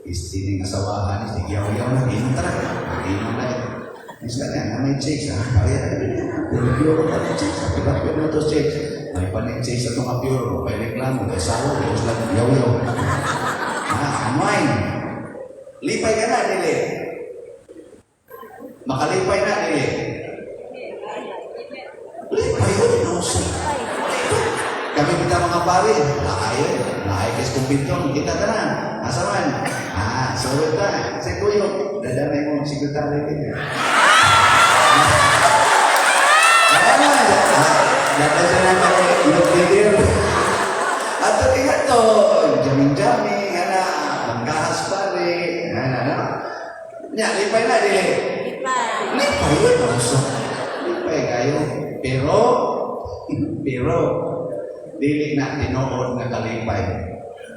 Isti ni asawahan, isti yaw-yaw na, inom ta na. Inom na. Isla nga, na may chicks, ha? Kaya na, pure pure ka na chicks, ha? Pilat pure na to chicks. May panin chicks sa itong pure, may reklamo, may sawa, may uslag, yaw-yaw. Ah, unwind. Lipay ka na, dili. Makalipay na, dili. Lipay yun, no, sir. Kami kita mga pare, laay, laay kay kumbintong, kita ka na. Asa man? Ah, sorry ta. Si Kuyo, dadanay mo, sekretary kita. Ah, dadan siya na ako, leader. Ato kaya to, jamming-jamming, ana, manggahas pare, ana, ana. Nya, lipay na, dili. Lipay. Lipay yun, no, sir. Lipay. Kalipay kayo. Pero, pero, dili na tinuod nga kalipay.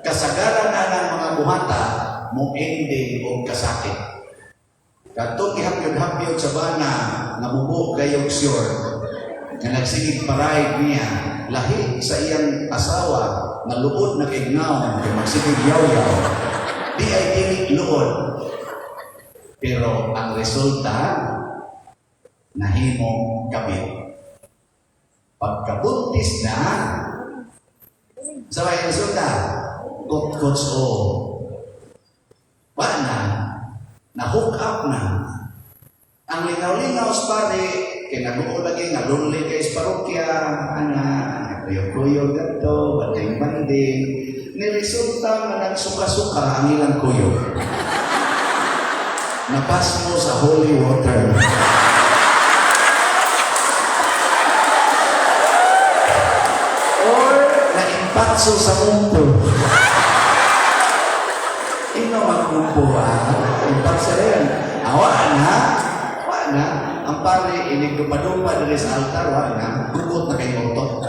Kasagaran na ng mga buhata, mo ending og kasakit. Kadtong gihapyod-hapyod sa bana, nga mubo kayong sure, nga nagsigig paride niya, lahi sa iyang asawa, nga luod na kay ngaon, kay magsigig yaw-yaw, di ay dili luod. Pero ang resulta, nahimong kabit. Pagkabuntis na, sa may resulta, kot-kots o. Wa na, na-hook up na. Ang lingaw-lingaw sa pare, kay naguo lagi nga lonely kay sa parokya, ana, kuyog-kuyog gadto, banding-banding, ni resulta nga nagsuka-suka ang ilang kuyog. Napasmo sa holy water. Or naimpatso sa mumpo. Ino magmumpo ah. Impatso rin. Awa na. Wa na. Ang pare, inig dupa-dupa diri sa altar, wa na. Gugot na kay utot.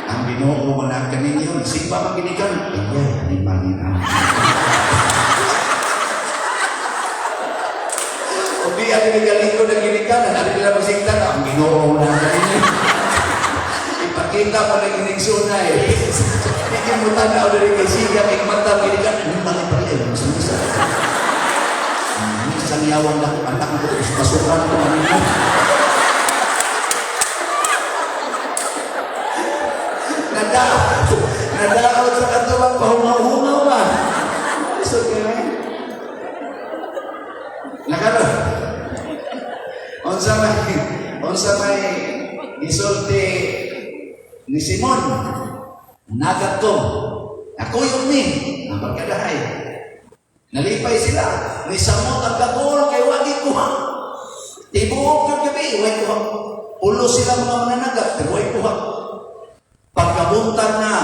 Ang Ginoo mo na kaninyo, simba man ginikan. Iya, ni Panginoon. Kung di ani galing ko na ginikan, ano nila magsigtan, ang Ginoo mo na kaninyo. Ipakita mo na ginigsunay. Hindi mo tanaw diri kay siga kay mata ginikan, ano man ni pare, sa misa. Minsan yawang na anak ko pasukan ko ano mo. Nadaot, nadaot sa katubang pahungaw-hungaw ba? So, kaya Nakaroon. Unsa may gisulti ni Simon, nagat ko, nakuyog ni, ang pagkadahay. Nalipay sila, ni samot ang gagol kay wagi kuha. Tibuok yung gabi, way kuha. Ulo sila mga mananagat, pero way kuha. Pagkabuntag na,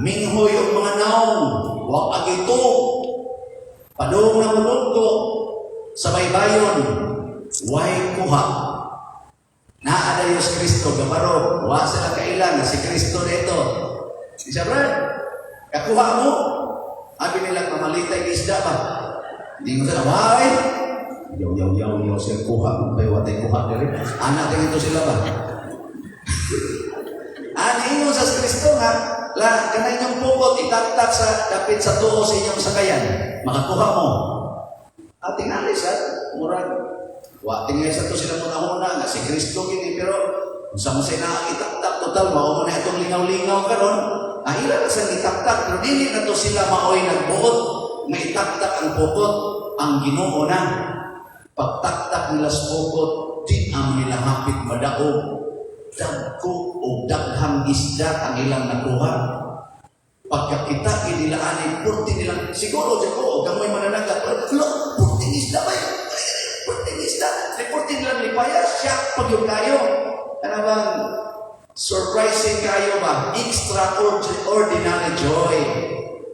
minghoy ang mga naong, wa agito, padung na mulugto, sa baybayon, way kuha. Naa Diyos Kristo, gabaro, wa sila kailan na si Kristo nito. Siya, Brad, kakuha mo. Abi nila mamalitay isda ba? Hindi mo sila, why? Yaw, yaw, yaw, yaw, siya kuha mo kayo, watay kuha diri. Anak tingin to sila ba? Ani ingon sa Kristo nga, la kana inyong pukot itaktak sa dapit sa tuo sa inyong sakayan. Makakuha mo. At tingali sa murag wa tingali sa to sila muna-una nga si Kristo gini pero unsa mo sa ina itaktak total mao mo na itong lingaw-lingaw karon. Ah, ila na sa itaktak pero dili na to sila maoy nagbuot nga itaktak ang pukot ang Ginoo na. Pagtaktak nila sa pukot, di ang nila hapit madaog. Dagko o daghang isda ang ilang nakuha. Pagkakita nila ani purti nilang siguro di ko o kamoy mananagat pero lo purti isda ba yun? Purti isda. Di purti nilang lipaya siya pag yung kayo. Ano bang surprising kayo ba? Extraordinary joy.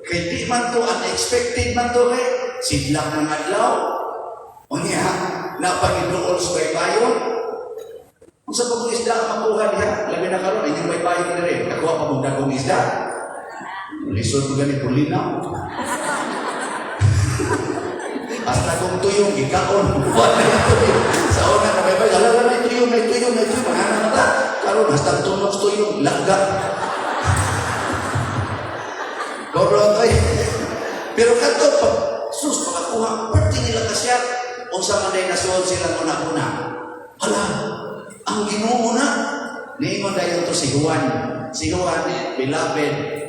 Kay di man to unexpected man to kay sidlak ng adlaw. Unya, napagiduol sa baybayon. Kung sa pagong isda ang makuha diha, labi na karon inyong baybayon dire, nakuha pa mong dagong isda. Lisod mo ganito, linaw. Hasta kung tuyong, gikaon. Wala na tuyong. Sa una na baybay, ala na tuyong, may tuyong, may tuyong. Mga mata. Karon, hasta tunok tuyong, langga. Koro, ay. Pero kato, pag, sus, makakuha, parte nila kasya. Unsa man day nasuod sila una-una. Hala, ang Ginoo na. Niingon dayon to si Juan. Si Juan, beloved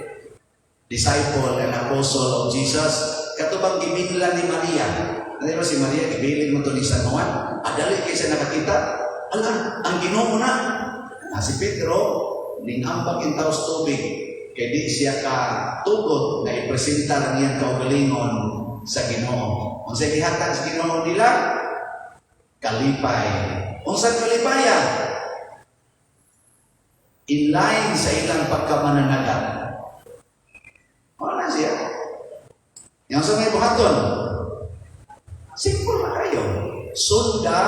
disciple and apostle of Jesus. Katubang giminlan ni Maria. Ano ba si Maria, gibilin mo to ni San Juan. Adali kaysa nakakita. Hala, ang Ginoo na. Ah, si Pedro, ning ambag intaw sa tubig, kay di siya ka tugot na ipresenta ang iyang kaugalingon sa Ginoo. Unsay gihatag sa Ginoo nila? Kalipay. Unsay kalipaya? In line sa ilang pagkamananagat. Wala siya. Yang sa may buhaton, simple na kayo. Sunda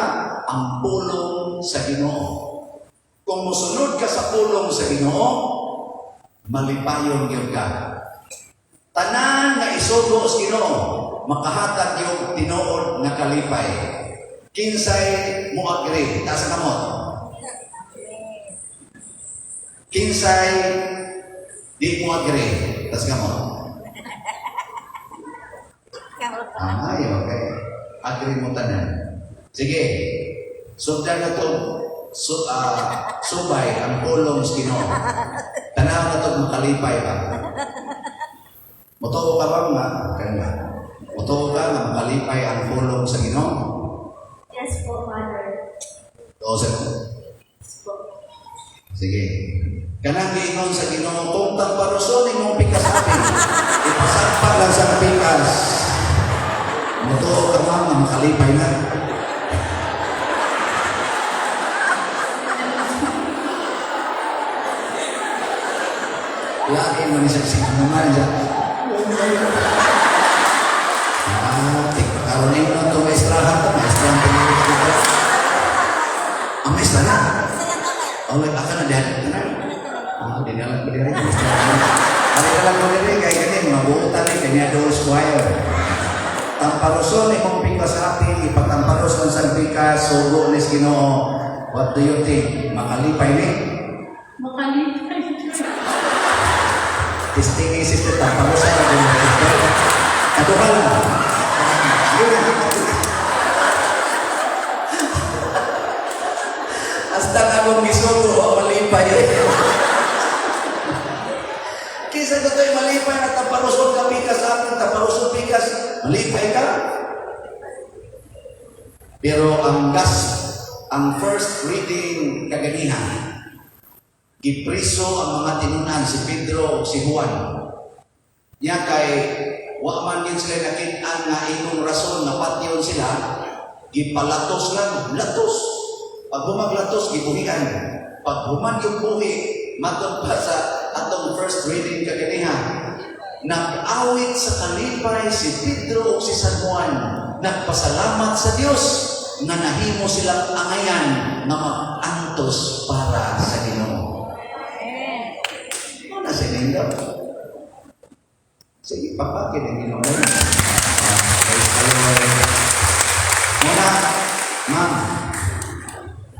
ang pulong sa Ginoo. Kung mosunod ka sa pulong sa Ginoo, malipayon gyud ka. Tanan nga isugo sa Ginoo, makahatag yung tinuod nga kalipay. Kinsay mo agree? Taas ang kamot. Kinsay di mo agree? Taas ang kamot. Ay, okay. Agree mo tanan. Sige. Sundan na to subay ang pulong sa Ginoo. Tanaw na to makalipay ba? Mutuo ka ba nga? Kanya. Mutuo ka nga makalipay ang pulong sa Ginoo? Yes po, Father. Oo, sir. Yes po. Sige. Kanang giingon sa Ginoo, kung tamparuson imong pikas atin, ipasampa lang sa pikas. Mutuo ka ba nga makalipay na? Lagi man siya sinungan siya. Ah, tigpakaroon ninyo ito maestrahan ito, maestrahan ito dito. Ang maestra na. Oh, wait, aka na diyan. Na. Ah, di na lang ko diri. Maestra na. Ari na lang ko diri kay kani mabuotan ni kanya doon choir. Tamparoson imong pikas atin, ipatamparos ang sang pikas, sugo ni Ginoo. What do you think? Makalipay ni? Makalipay. Testing ni sister, tamparosan ang sister. Kaduha lang. Sige na. Hasta nga akong gisugo, malipay. Kisa ko tayo malipay na taparuson ka pikas atin, taparuson pikas, malipay ka. Pero ang first reading kaganiha, gipriso ang mga tinunan si Pedro ug si Juan. Nya kay wa man gyud sila nakit-an nga imong rason nga patyon sila, gipalatos lang, latos. Pag humaglatos, gibuhian. Pag human yung buhi, matod pa sa atong first reading kaganiha, nag-awit sa kalipay si Pedro ug si San Juan, nagpasalamat sa Dios nga nahimo silang angayan nga mag-antos para sa Ginoo. Ano na si Lindo? Sige, papakin ang Ginoo. Ah, praise the Lord. Muna, ma'am,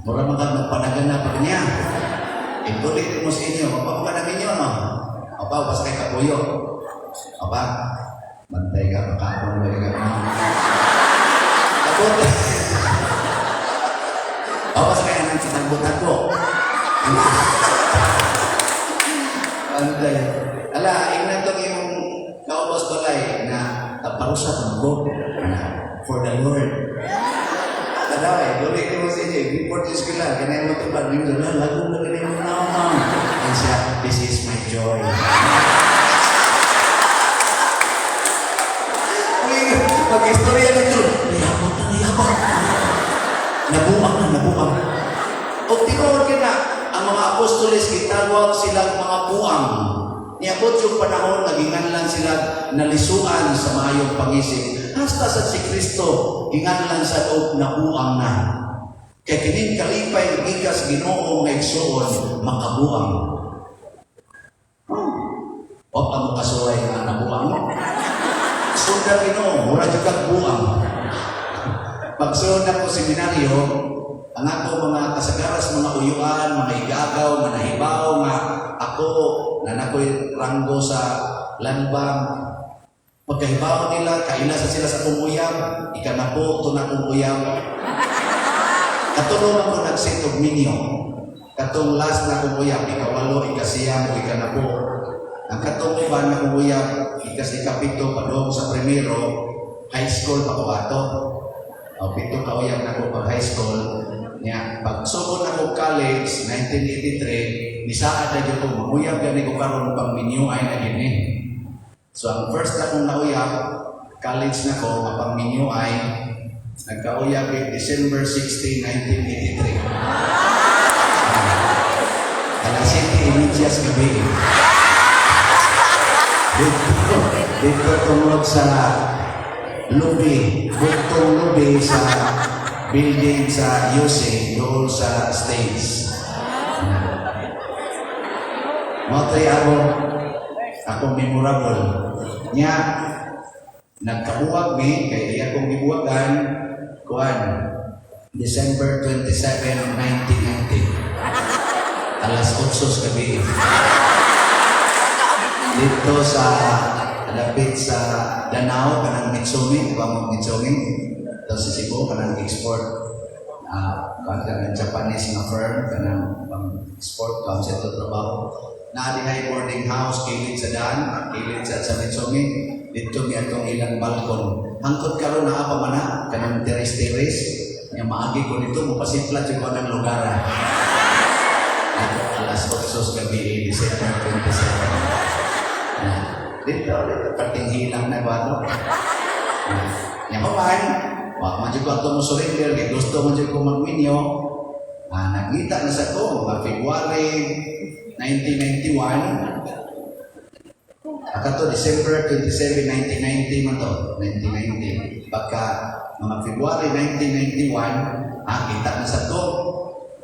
mura man ka magpanagan na pag niya. Ituloy mo sa inyo, mapabuka na ninyo, no? Apa, basta kay kapuyo. Apa, bantay ka, makapon ba ka, ma'am? Abot. Apa sa kaya nang sa tagbo-tagbo? Bantay. Ala, ingnan tong imong kaubos balay na taparusa ko na for the Lord. Tadaw eh, duli ko mo sa inyo, report yung eskwela, ganay mo ito ba? Ngayon, wala, lagong na ganay mo na, ma'am. And siya, "This is my joy." Uy, pag-istorya nito, niyabot na, niyabot. Nabuang na, nabuang. O tinuod ka na, ang mga apostoles, gitawag silang mga buang. Niabot yung panahon, naginganlan sila nalisuan sa maayong pangisip. Hasta sa si Kristo, ginganlan sa og nabuang na. Kaya kining kalipay gikas Ginoo nga igsuon, makabuang. Oh. Wa pa mo kasuway nga nabuang mo. Sundan Ginoo, mura jud kag buang. Pagsunod ako seminaryo, ang ako mga kasagaras, mga uyuan, mga igagaw, mga nahibaw, nga ako, na nakoy ranggo sa landbank. Pagkahibaw nila, kaila sa sila sa akong uyab, ikanapo, ito na akong uyab. Katulong ako nag-set og minyo. Katong last na akong uyab, ikawalo, ikasiyam, o ikanapo. Ang katong uban na akong uyab, ikas ikapito, padong sa primero, high school pa ko ato. O, pito ka uyab na ako pag high school. Nya, pag sugod na ko college, 1983, nisaad na gyud ko, manguyab gani ko karon pang minyo ay na gini. So ang first na akong nauyab, college na ko, mapang minyo ay, nagkauyab eh, December 16, 1983. Ah, alas 7:30 sa gabi. Dito tungod sa lobby, bugtong lobby sa building sa UC, doon sa stage. Mao tay ako memorable. Nya nagkabuwag mi kay iya kong gibuwagan kuan December 27, 1990. Alas 8 sa gabi. Dito sa lapit sa Danao, kanang Mitsumi, di ba mo Mitsumi? Dito sa Cebu, kanang export kanang Japanese nga firm, kanang pang export, kung sa ito trabaho. Naa dihay boarding house, kilid sa daan, kilid sa Mitsumi, dito mi atong ilang balkon. Hangtod karon naa pa man na, kanang terrace-terrace, nga maagi ko dito, mupasipla jud ko ng lugar. Ato alas 8 sa gabi, December 27. Na, dito, dito, parting hilang na ba ito? Nya ko man, wa man jud ko ato mo surrender, kay gusto man jud ko magminyo. Ah, nagngita na sa ko, mga February 1991. Akato December 27, 1990 man to, 1990. Pagka mga February 1991, kita na sa to.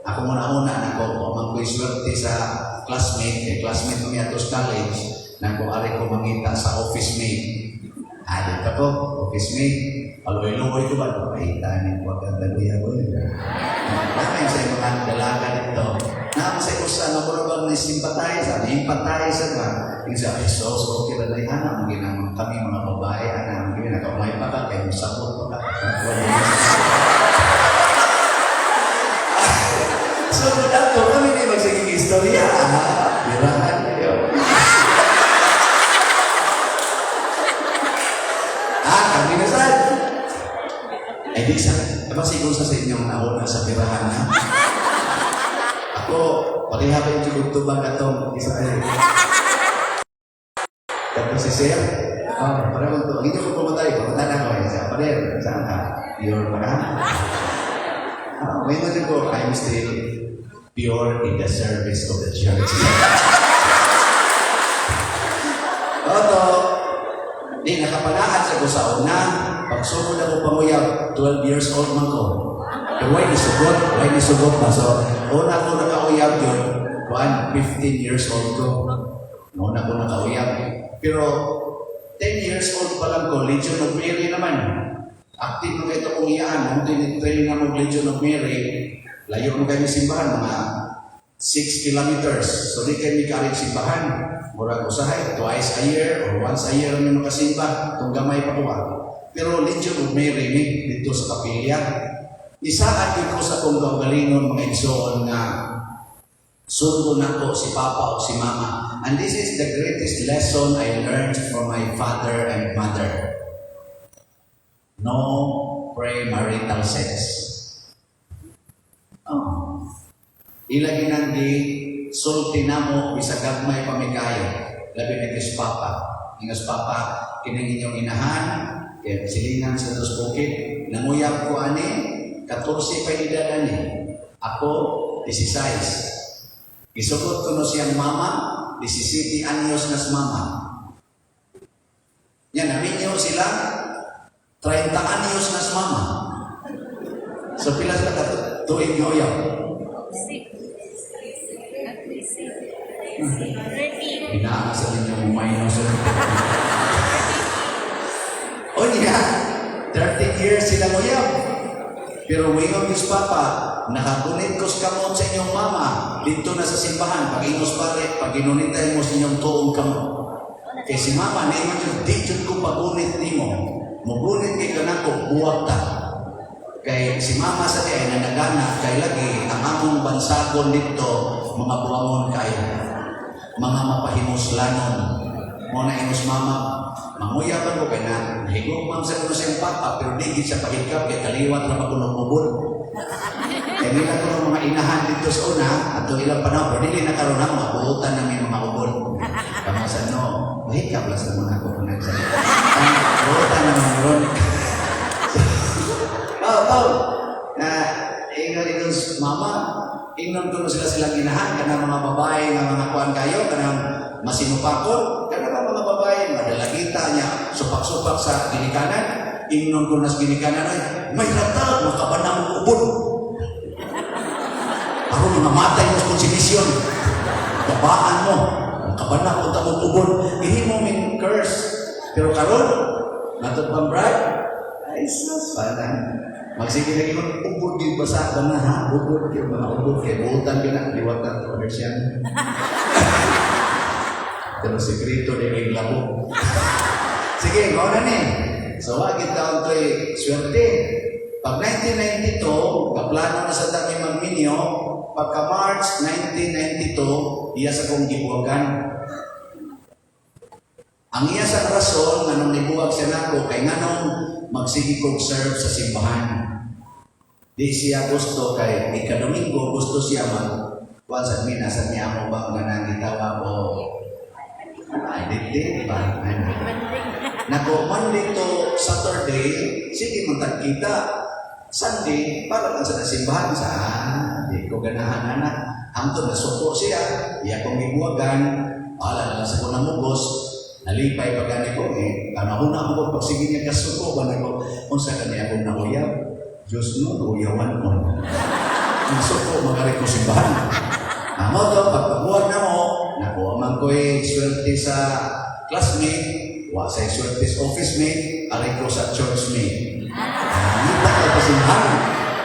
Ako muna una nako, wa man ko'y swerte sa classmate, kay classmate ko ato sa college, nako ari ko mangita sa office mate. Ah, dito ko, office mate. Aluy-luoy ko ba? Pakita ni ko ang daluya ko. Namin sa mga dalaga dito. Namin sa usa nga mura bang ni sympathize, ni empathize ba? Yung sa ay so so okay ra dai ana ang ginamang kami mga babae ana ang gina nakaumay pa ka kay musabot pa ka. So dato kami ni magsiging istorya. Birahan kayo. Ah, kami na sad. Ay di sa, ba siguro sa inyong nauna sa pirahan ha? Ako, pareha ba yung jugog tubag atong isa ay. Tapos si Sir, oh, pareho to. Hindi ko pumatay, pumatay na ako eh. Sa pareho, saan ka? Pure pa ka? Ah, may mo ko, I'm still pure in the service of the church. Oto, di nakapanahan sa ko sa una, pagsugod ako panguyab, 12 years old man ko. Pero why ni sugot? Why ni sugot pa? So, una ko nakauyab yun, kuan, 15 years old ko. Una ko nakauyab. Pero, 10 years old pa lang ko, Legion of Mary naman. Active mo kayo kong iyaan, nung tinitrain na mo Legion of Mary, layo mo kayo simbahan, mga 6 kilometers. So di kayo mikarit simbahan. Murag usahay, twice a year or once a year mi makasimba, kung gamay pa kuha. Pero Legion of Mary ni dito sa kapilya. Isaad ko sa akong kaugalingon mga igsoon nga sundo nako si Papa o si Mama. And this is the greatest lesson I learned from my father and mother. No premarital sex. Oh. Ila ginang sulti namo bisag gagmay pa mi kayo. Labi na kis Papa. Ingos Papa, kining inyong inahan, kay silingan sa dos bukid, nanguyab ko ani, 14 pa edad ani. Ako, 16. Gisugot ko no siyang mama, 17 anyos nas mama. Yan, naminyo sila, 30 anyos nas mama. So pila sila ka tuig nga uyab? Hinaa sa ninyo mo minus. O niya, 13 years sila nguyab. Pero wingon Diyos Papa, nakagunit ko sa kamot sa inyong mama, dito na sa simbahan, pag ingos pare, pag ginunitay mo sa inyong tuong kamot. Kay si mama, niingon yun, di jud ko pagunit nimo. Mugunit kay kanako, buwag ta. Kay si mama sa di ay nanagana, kay lagi, ang among bansagon dito, mga buwangon kayo. Mga mapahimuslanon. Mo na ingos mama, manguyaban ko kay na, nahigugmam sa kuno siyang papa, pero di gid siya pahikap, kay kaliwat ra pa kuno mubod. Kay nila kuno mga inahan dito sa una, ato ilang panahon, pero dili na karon na, mga buotan namin mga ubod. Kamo sa no, mahikap lang sa mga ako kung nagsa. Ang buotan naman ron. Oh. Na, ingon ingon mama, ingnon kuno sila silang inahan, kanang mga babae nga mga kuan kayo, kanang masinupakon, kanang mga babae, madalagita niya, supak-supak sa ginikanan, ingnon ko nas ginikanan, ay, may rata, makabanang ubod. Aron mga matay mo sa konsumisyon. Babaan mo. Kabana ko ta mo ubod. Gihimo min curse. Pero karon, matod pang bride, ay sus, parang magsige lagi mo, ubod gyud basa ba na ha? Ubod gyud mga ubod kay buutan gyud na liwat na order siya. Pero sekreto di kay labo. Sige, mao na ni. So, wa gid taon to'y swerte. Pag 1992, kaplano na sa dami magminyo, pagka March 1992, iya sa kong gibuwagan. Ang iya sa rason, nganong nibuwag siya nako, kay nganong magsige kog serve sa simbahan. Di siya gusto kay ikadomingo, gusto siya mag kuan sa mina sa niya mo ba nga nang gitawag o ay di di ba. Nako, Monday to Saturday, sige man kita. Sunday, para lang sa simbahan sa di ko ganahan anak. Hangtod nasuko siya, iya kong gibuwagan, wala na lang sa ko namugos, nalipay pa gani ko eh. Panahon na ako pagsige niya kasuko ba nako, unsa kani akong nauyab? Diyos no, nauyawan ko. Nasuko magari ko simbahan. Amo to, pagpabuwag na mo, nakuha man ko'y swerte sa classmate, wa sa swerte sa office mate, aray ko sa church mate. Ngita ka pa simbahan.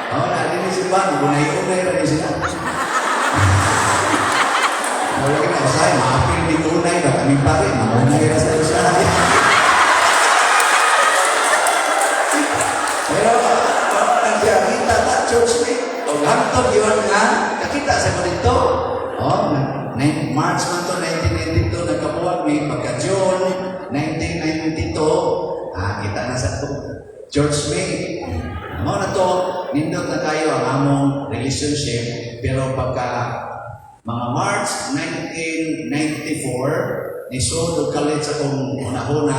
Oh, na din simbahan, unay-unay ra ni sila. Wala ka na usahay, maapil ni unay ba kami pare, maunay ra sa usahay. Pero ang siya, kita ta church mate. O hangtod yun nga, nakita sa ko dito. Oh, March man to 1992 nagkabuwag mi pagka June 1992, kita na sa to church mate. Mao na to, nindot na kayo ang among relationship, pero pagka mga March 1994 nisod og kalit sa akong hunahuna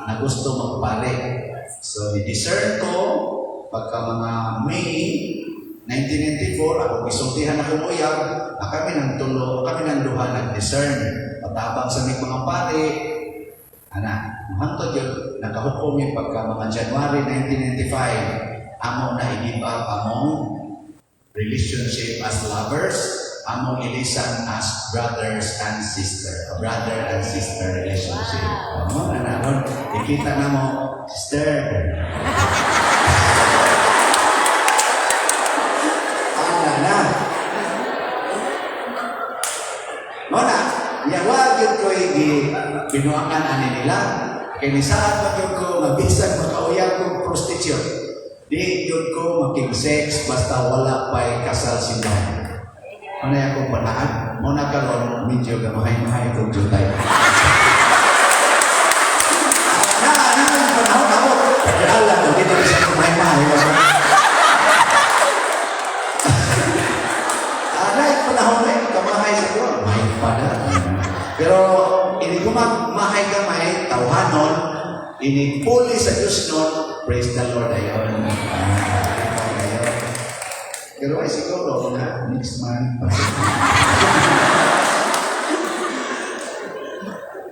na gusto magpare. So, ni-discern ko pagka mga May 1994, ako gisultihan akong uyab, kami ng tulo, kami ng duha nag-discern. Patabang sa aming mga pare, ana, hangtod yun, nakahukom yung pagka mga January 1995, amo na i-give up among relationship as lovers, among ilisan as brothers and sister. A brother and sister relationship. Wow. Mo na naron, ikita na mo, sister. Ana na. Mo na, yawa gyud ko gi binuangan ani nila. Kay nisaad pa gyud ko nga bisan makauyab kog prostitute. Di gyud ko makig-sex basta wala pa'y kasal simbahan. Ano yung akong panaan? Mo na karon medyo gamahay-mahay kong jutay. Na, na, ang panahon ako. Ala, kung dito sa mahay-mahay. Ana, yung panahon na yun, kamahay siguro. Mahay pa na. Pero, ini ko mahay kamay, tawhanon, ini puli sa Diyos nun, praise the Lord, ayon. Ayon. Pero ay siguro na next month.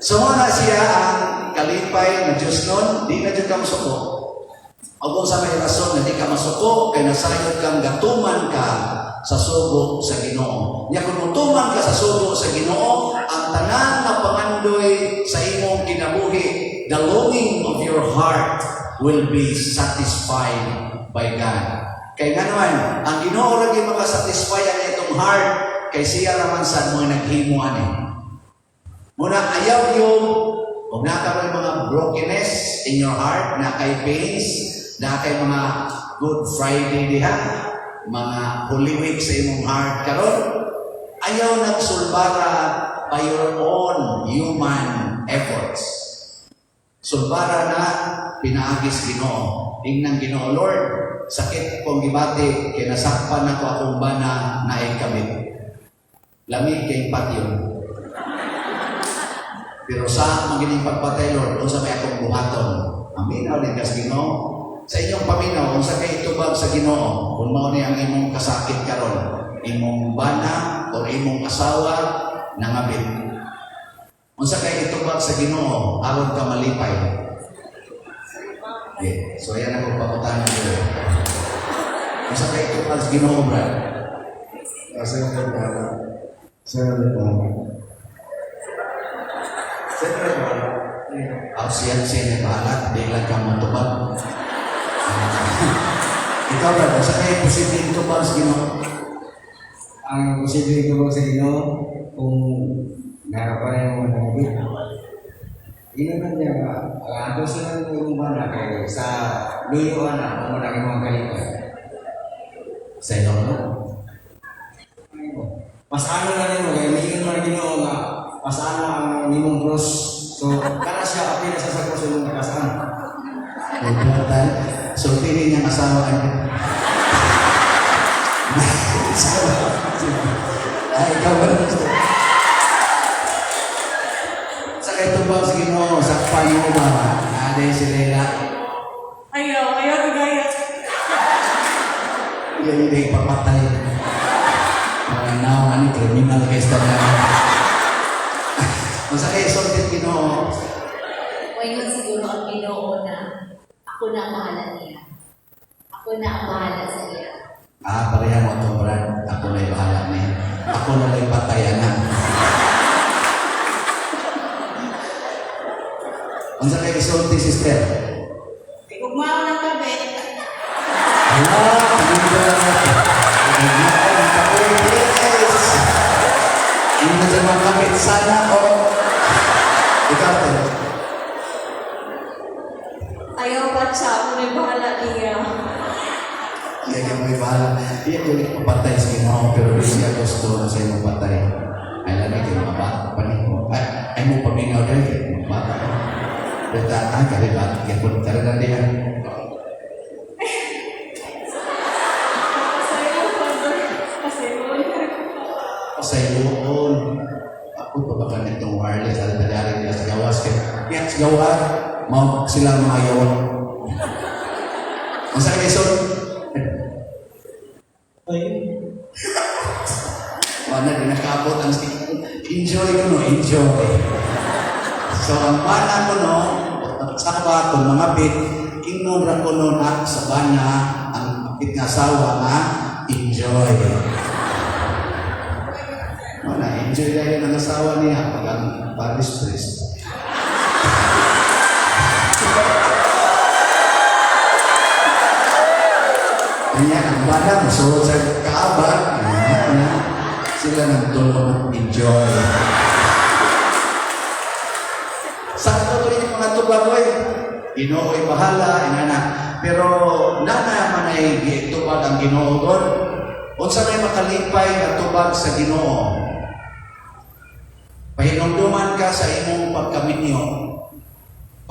So na siya ang kalipay na Diyos nun, di na Diyos ka masuko. O kung sa may rason na di ka masuko, kay nasayod kang gatuman ka sa sugo sa Ginoo. Nya kung mutuman ka sa sugo sa Ginoo, ang tanan na pangandoy sa imong kinabuhi, the longing of your heart will be satisfied by God. Kay nga naman, ang Ginoo ra gyud makasatisfy ang itong heart kay siya ra man sad mo naghimo ani. Muna ayaw yung kung nakaroon mga brokenness in your heart, na kay pains, na kay mga Good Friday diha, mga Holy Week sa imong heart karon, ayaw nagsulbara by your own human efforts. Sulbara na pinaagis Ginoo. Ingnan Ginoo, Lord, sakit kong gibati kay nasakpan nako akong bana na kabit. Lamig kay patyon. Pero sa magining pagpatay, Lord, unsa may akong buhaton? Aminaw din kas Ginoo. Sa inyong paminaw, unsa kay itubag sa Ginoo? Kung mao ni ang imong kasakit karon, imong bana o imong asawa nangabit. Unsa kay itubag sa Ginoo aron ka malipay? Okay. So ayan akong pangutana ko. Unsa kay itubag sa Ginoo, brad? Siya na bahala. Siya na bahala. Siya na bahala. Aw, siya siya na bahala, di lang ka matubag. Ikaw ba, sa kaya posibleng tubag sa Ginoo? Ang posibleng tubag sa Ginoo kung nakapareho mo nangabit. Ino niya nga, ang ato sila ng imong bana kay sa luyo ana mo na imong kalipay. Sa ilo, no? Mas ano na nimo kay miingon man ang Ginoo nga mas ano ang imong cross. So kana siya apil sa cross imong kasaan. Magbutan. So, tini niyang asawa ang... Ay, ikaw ba gusto? Sa kay tubag sa Ginoo, sakpan mo ba? Ade si Leila. Ayaw, ayaw, gaya. Yan hindi ipapatay. Mga naong ano, kriminal kay sa na. Masa kay sulti Ginoo? Ngayon siguro ang Ginoo na ako na ang bahala niya. Ako na ang bahala sa iya. Ah, pareha mo ito, Brad. Ako na'y bahala niya. Ako na la'y patayan na. Unsa kay isulti, sister? Ugma ng kabit. Ala, kanina. Ugma ng kabit. Yes! Hindi sa mga kabit. Sana o. Ikaw, te. Ayaw pa siya, ako na bahala niya. Iya, yung may bahala. Iya, yung mapatay sa Ginoo, pero di siya gusto na siya mapatay. Ay, lagi kayo mabata pa ni mo. Ay, ay mo pamingaw dahil kayo mabata pa. Pero ah, kari ba? Kaya po, kari na diyan. Sayo, Father. Pasayo. Pasayloon. Ako pa baka nitong wireless, alam na dari nila sa gawas. Kaya, kaya sa gawas, mau sila mga yawan. Ang sakit so, Ay, wala di nakabot ang enjoy ko no, enjoy. So ang bana ko no, asawa kung mga bit, ingnon ra ko no na sa bana, ang bit nga asawa nga, enjoy. Wala, enjoy na yun ang asawa niya pag ang parish priest. Kanya ang bana, musulod sa kaaba, na, sila nagtulong enjoy. Sakto to yung mga tubag, oy. Ginoo'y bahala, inana. Pero nana man ay tubag ang Ginoo god. Unsa may makalipay nga tubag sa Ginoo? Pahinumduman ka sa imong pagkaminyo.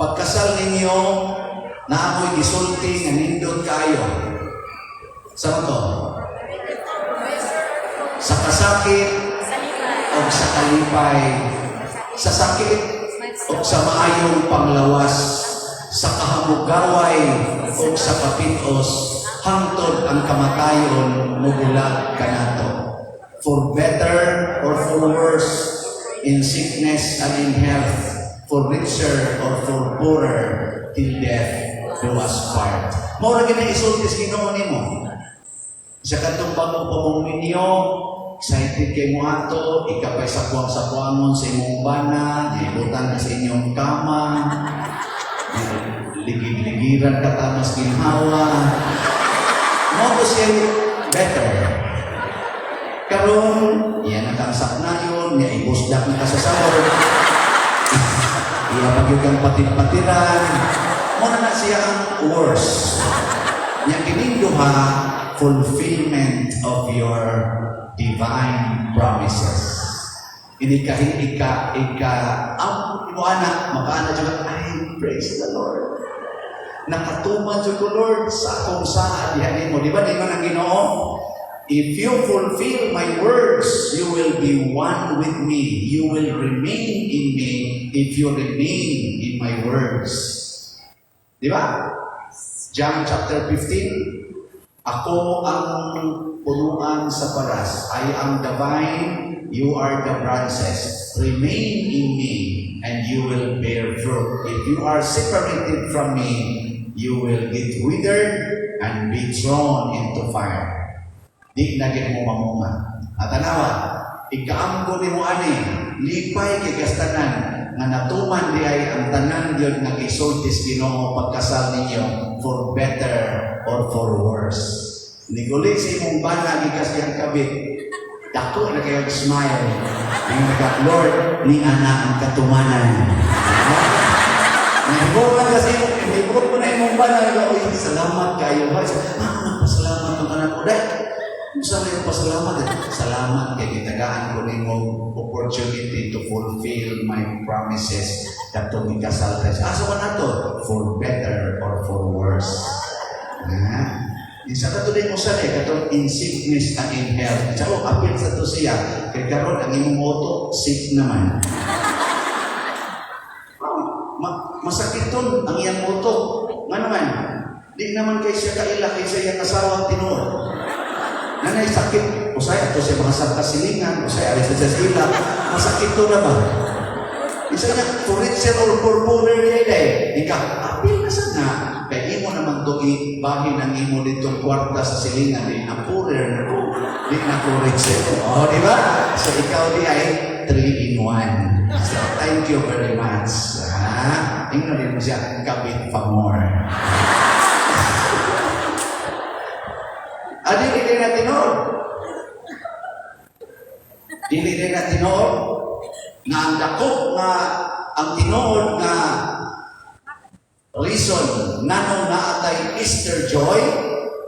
Pagkasal ninyo, naamoy gisulti nga nindot kayo. Sa to? Sa kasakit o sa kalipay. Sa sakit o sa maayong panglawas. Sa kahamugaway o sa kapitos. Hangtod ang kamatayon mubulag kanato. For better or for worse, in sickness and in health, for richer or for poorer, till death do us part. Mao ra gyud isulti sa Ginoo nimo. Sa katong bago pa mong minyo, excited kay mo ato, ikapay sa puwang sa puwangon sa imong bana, ibutan ka sa inyong kama, ligid-ligiran ka tamas ginhawa. Mo to siya better. Karon, iya na kang saknayon, niya ibusdak na ka sa sabor. Iya pag kang patin-patiran. Mo na na siya ang worst. Nya kining duha, fulfillment of your divine promises. Ini ka ika ika ang mo ana makaana jud ay, praise the Lord. Nakatuman jud ko, Lord, sa akong saad diha nimo. Di ba ningon ang Ginoo? If you fulfill my words, you will be one with me. You will remain in me if you remain in my words. Di ba? John chapter 15, "Ako ang punuan sa paras. I am the vine, you are the branches. Remain in me, and you will bear fruit. If you are separated from me, you will get withered and be thrown into fire." Di na gid mo mamunga. At tanawa, ikaamgo nimo ani, lipay kay kastanan nga natuman di ay ang tanan gyud nga gisulti sa Ginoo pagkasal ninyo, for better or for worse. Niguli sa imong bana gikas iyang kabit, dako na kayo smile. Ang ka, "Lord, ni ana ang katumanan." Nahibukan kasi, nahibukan ko na imong bana, "Uy, salamat kayo ba?" "Ah, nagpasalamat ng kanan ko. Dahil, kung saan yung pasalamat?" "Eh, salamat kay gitagaan ko nimo opportunity to fulfill my promises katong ikasal tayo." "Asa ba na to?" "For better or for worse." Ha? Isa ka to din mo sa eh, katong in sickness and in health. Sa oh, apil sa to siya, kay karon ang imong utok, sick naman. Oh, masakiton ang iyang utok. Nga naman, di naman kay siya kaila kay sa iyang asawang tinuod. Nanay sakit, usay ato siya mga sa kasilingan, usay ari sa sila, masakit to na ba? Isa niya, for richer or for poorer niya eh. Ika, apil na sana. Kay imo naman to ibahin ang imo ditong kwarta sa silingan, di na poorer na ko, di na ko richer. Oh, di ba? So ikaw di ay 3 in 1. So thank you very much. Ah, ingnon din mo siya, "Kabit pa more." Ah, dili din na tinuod. Dili din na tinuod nga ang dako nga ang tinuod nga reason nganong naatay Easter joy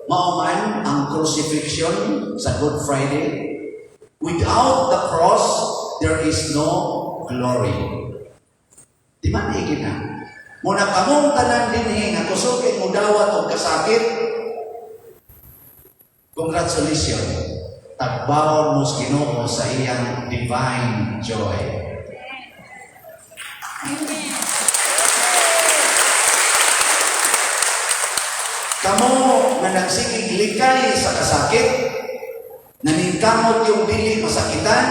mao man ang crucifixion sa Good Friday. Without the cross, there is no glory. Di man higit na. Muna kamong tanan dinhi nga kusog kay mo dawat og kasakit, congratulations. Tagbaon mo sa Ginoo sa iyang divine joy. Kamo nga nagsigig likay sa kasakit, naningkamot yung dili masakitan,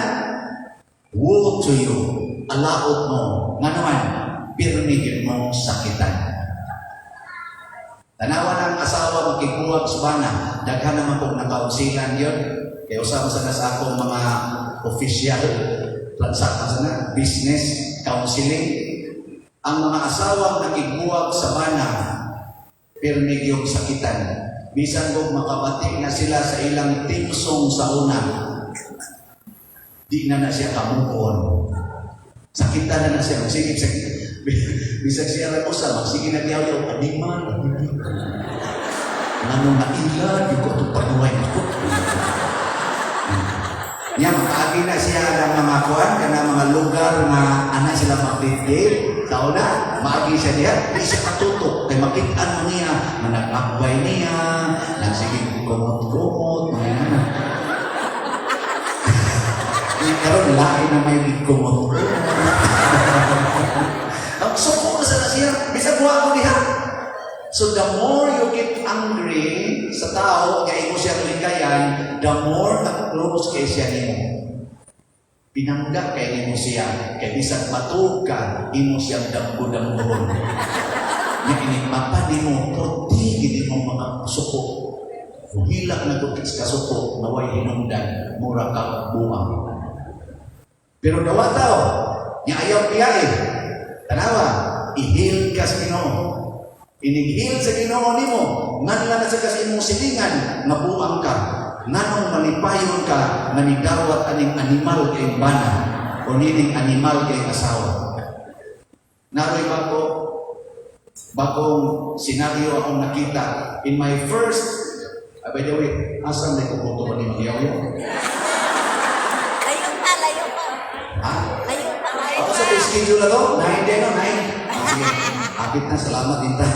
woe to you, alaot mo, nga naman, pirmi gyud mo sakitan. Tanawa ng asawa makikuwag sa bana, daghan naman kong nakaunsilan yun. Kaya usama sa akong mga official transaction na, business, counseling. Ang mga asawang nakiguwag sa bana, pirmi yung sakitan. Bisan kung makabati na sila sa ilang theme song sa una, di na na siya kamukon. Sakitan na na siya. Sige, sakit. Bisag siya lang usa, magsige na yaw animal. Ngano naila, di ko itong panuway ako. Nya makaagi na siya ng mga kuan kana mga lugar nga ana sila mag-date. Sa una, maagi siya diha, di siya katutok kay makit-an mo niya, nga nag-akbay niya, nagsigig kumot-kumot, mga ana. Nya karon lain na may kumot. Ang suko na sana siya, bisag wa ko diha. So the more you get angry sa tao, kaya imo siyang likayan, the more na-close kay siya nimo. Pinangga kay nimo siya, kay bisag matuog ka, imo siyang damgo-damgoon. Nga inig mapa nimo, puti gid mo mga suko. Muhilak na gud kasuko, nga way hinungdan, mura ka buang. Pero dawa tao, nya ayaw piyae. Tanawa, i-heal ka sa Ginoo. Inig-heal sa Ginoo nimo, nganla na sa kasi imong silingan, nga buang ka. Nganong malipayon ka, nga nidawat aning animal kay bana, o nining animal kay asawa. Naroy bagong senaryo akong nakita in my first, by the way, asan na ko ko ni Magyaw? Layo pa, layo pa. Ha? Layo pa. Ako sa schedule na to, 9 din, no? 9. Ah, sige. Apit na, salamat din ta.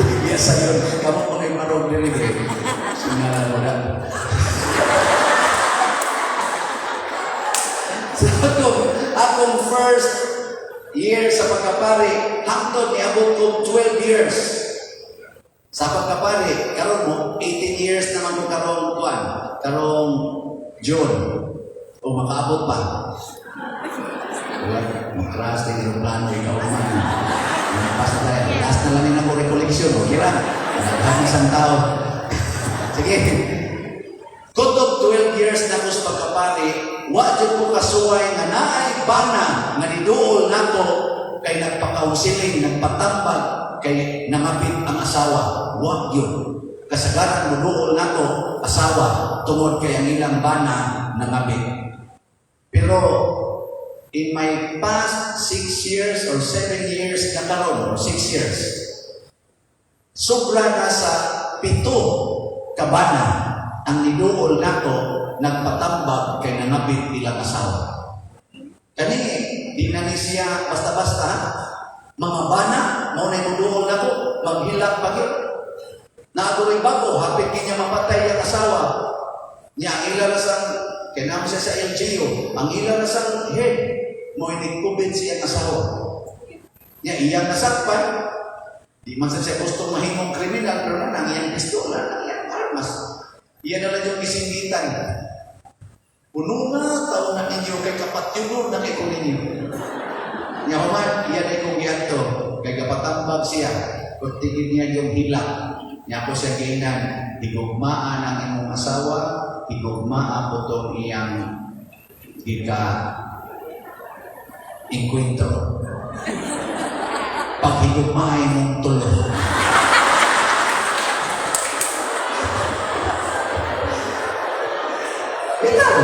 Biasa yun. Kamu ko na yung marog din eh. Sinala mo na. So, akong first year sa pagkapari, hangtod niabot ko 12 years. Sa pagkapari, karon mo, 18 years naman ko karong kuan, karong June. O makaabot pa. Wala, mag-crash din aeroplano, ikaw man. Basta tayo, last na lang din ako recollection, okay lang. Naghahan isang tao. Sige. Kutob 12 years na ko sa pagkapari, wa jud ko kasuway nga naay bana nga niduol nako kay nagpakaunsiling, nagpatambag kay nangabit ang asawa. Wa gyud. Kasagaran moduol nako asawa tungod kay ang ilang bana nangabit. Pero in my past 6 years or 7 years na karon, or 6 years, sobra na sa 7 ka bana ang niduol nako nagpatambag kay nangabit ilang asawa. Kani, di na ni siya basta-basta, ha? Mga bana, mao na muduol nako, maghilak pa gyud. Naa goy bago, hapit kanya mapatay ang asawa. Nya ang ila ra sang kay naa siya sa LGU, ang ila ra sang head mo kubit siya ang asawa. Nya iyang nasakpan, di man sa siya gusto mahimong kriminal, pero na ang iyang pistola, ang iyang armas. Iya na lang yung isingitan. Puno nga taon na ninyo kay kapatyugon na kay ko ninyo. Nya human, iya na kong giadto kay gapatambag siya, kung tingin niya yung hilak. Nya ako siya giingnan, higugmaan ang imong asawa, higugmaa po tong iyang gika inkwentro. Pag higugmaay mong tulo. Bitaw.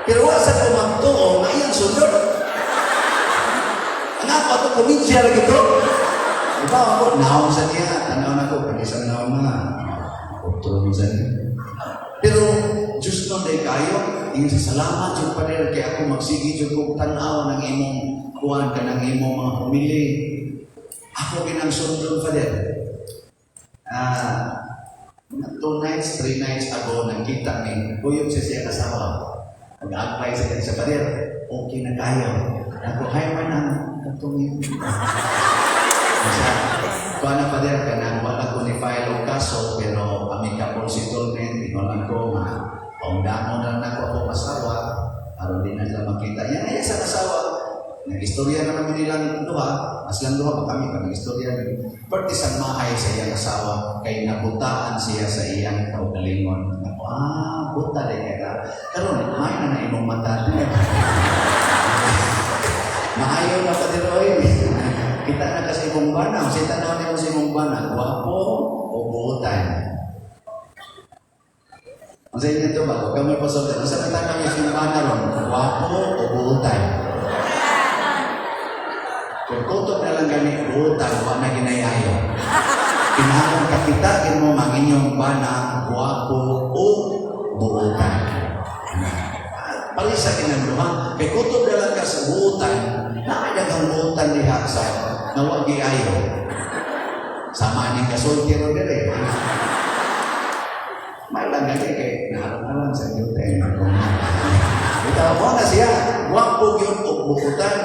Pero wa sa ko magtuo nga iyang sundon. Ang ako ato probinsya lagi to. Diba ako, naong sa niya, tanaw na ko, pag isang naong mga, utro mo sa niya. Pero, Diyos nun day kayo, ingon sa salamat jud pader kay ako magsige jud kog tan-aw ng imong kuan ka ng imong mga pamilya. Ako ginang sundon, Father. Ah, mga 2 nights, 3 nights ago, nagkita ni kuyog siya siya asawa. Nag-advise siya sa Father, okay na kayo. Ako, hay man ang katong yun. Sa, kuha na Father, kanang wala ko ni file og kaso, pero amicable settlement, ingon ko nga, paundamo na lang ako akong asawa, aron di na sila makita. Yan ay sa asawa. Nag-istorya na naman nilang duha, mas lang duha pa kami, pa nag-istorya. Perti sa mahay sa iyang asawa, kay nabutaan siya sa iyang kaugalingon. Ako, ah, buta din kaya. Karon, may na na imong mata. Maayo na pa din, oy. Kita na kasi imong bana. Sa tanaw nimo sa imong bana, gwapo o buutan? Ang sa inyo to ba? Huwag kami pasulti. Ang sa tanaw niyo sa imong bana ron, gwapo o buutan? Kung kutob na lang gani buutan, wa na ginayayo. Kinahanglan kakitain mo ang inyong bana, gwapo o buutan. Palisa kinang duha. Kay kutob na lang ka sa buutan, nakadaghang buutan diha sa nawag ayo. Sama ni kasulti ro dire. May lang gani kay naharang sa gyud. Bitaw mo na siya, gwapo gyud og buutan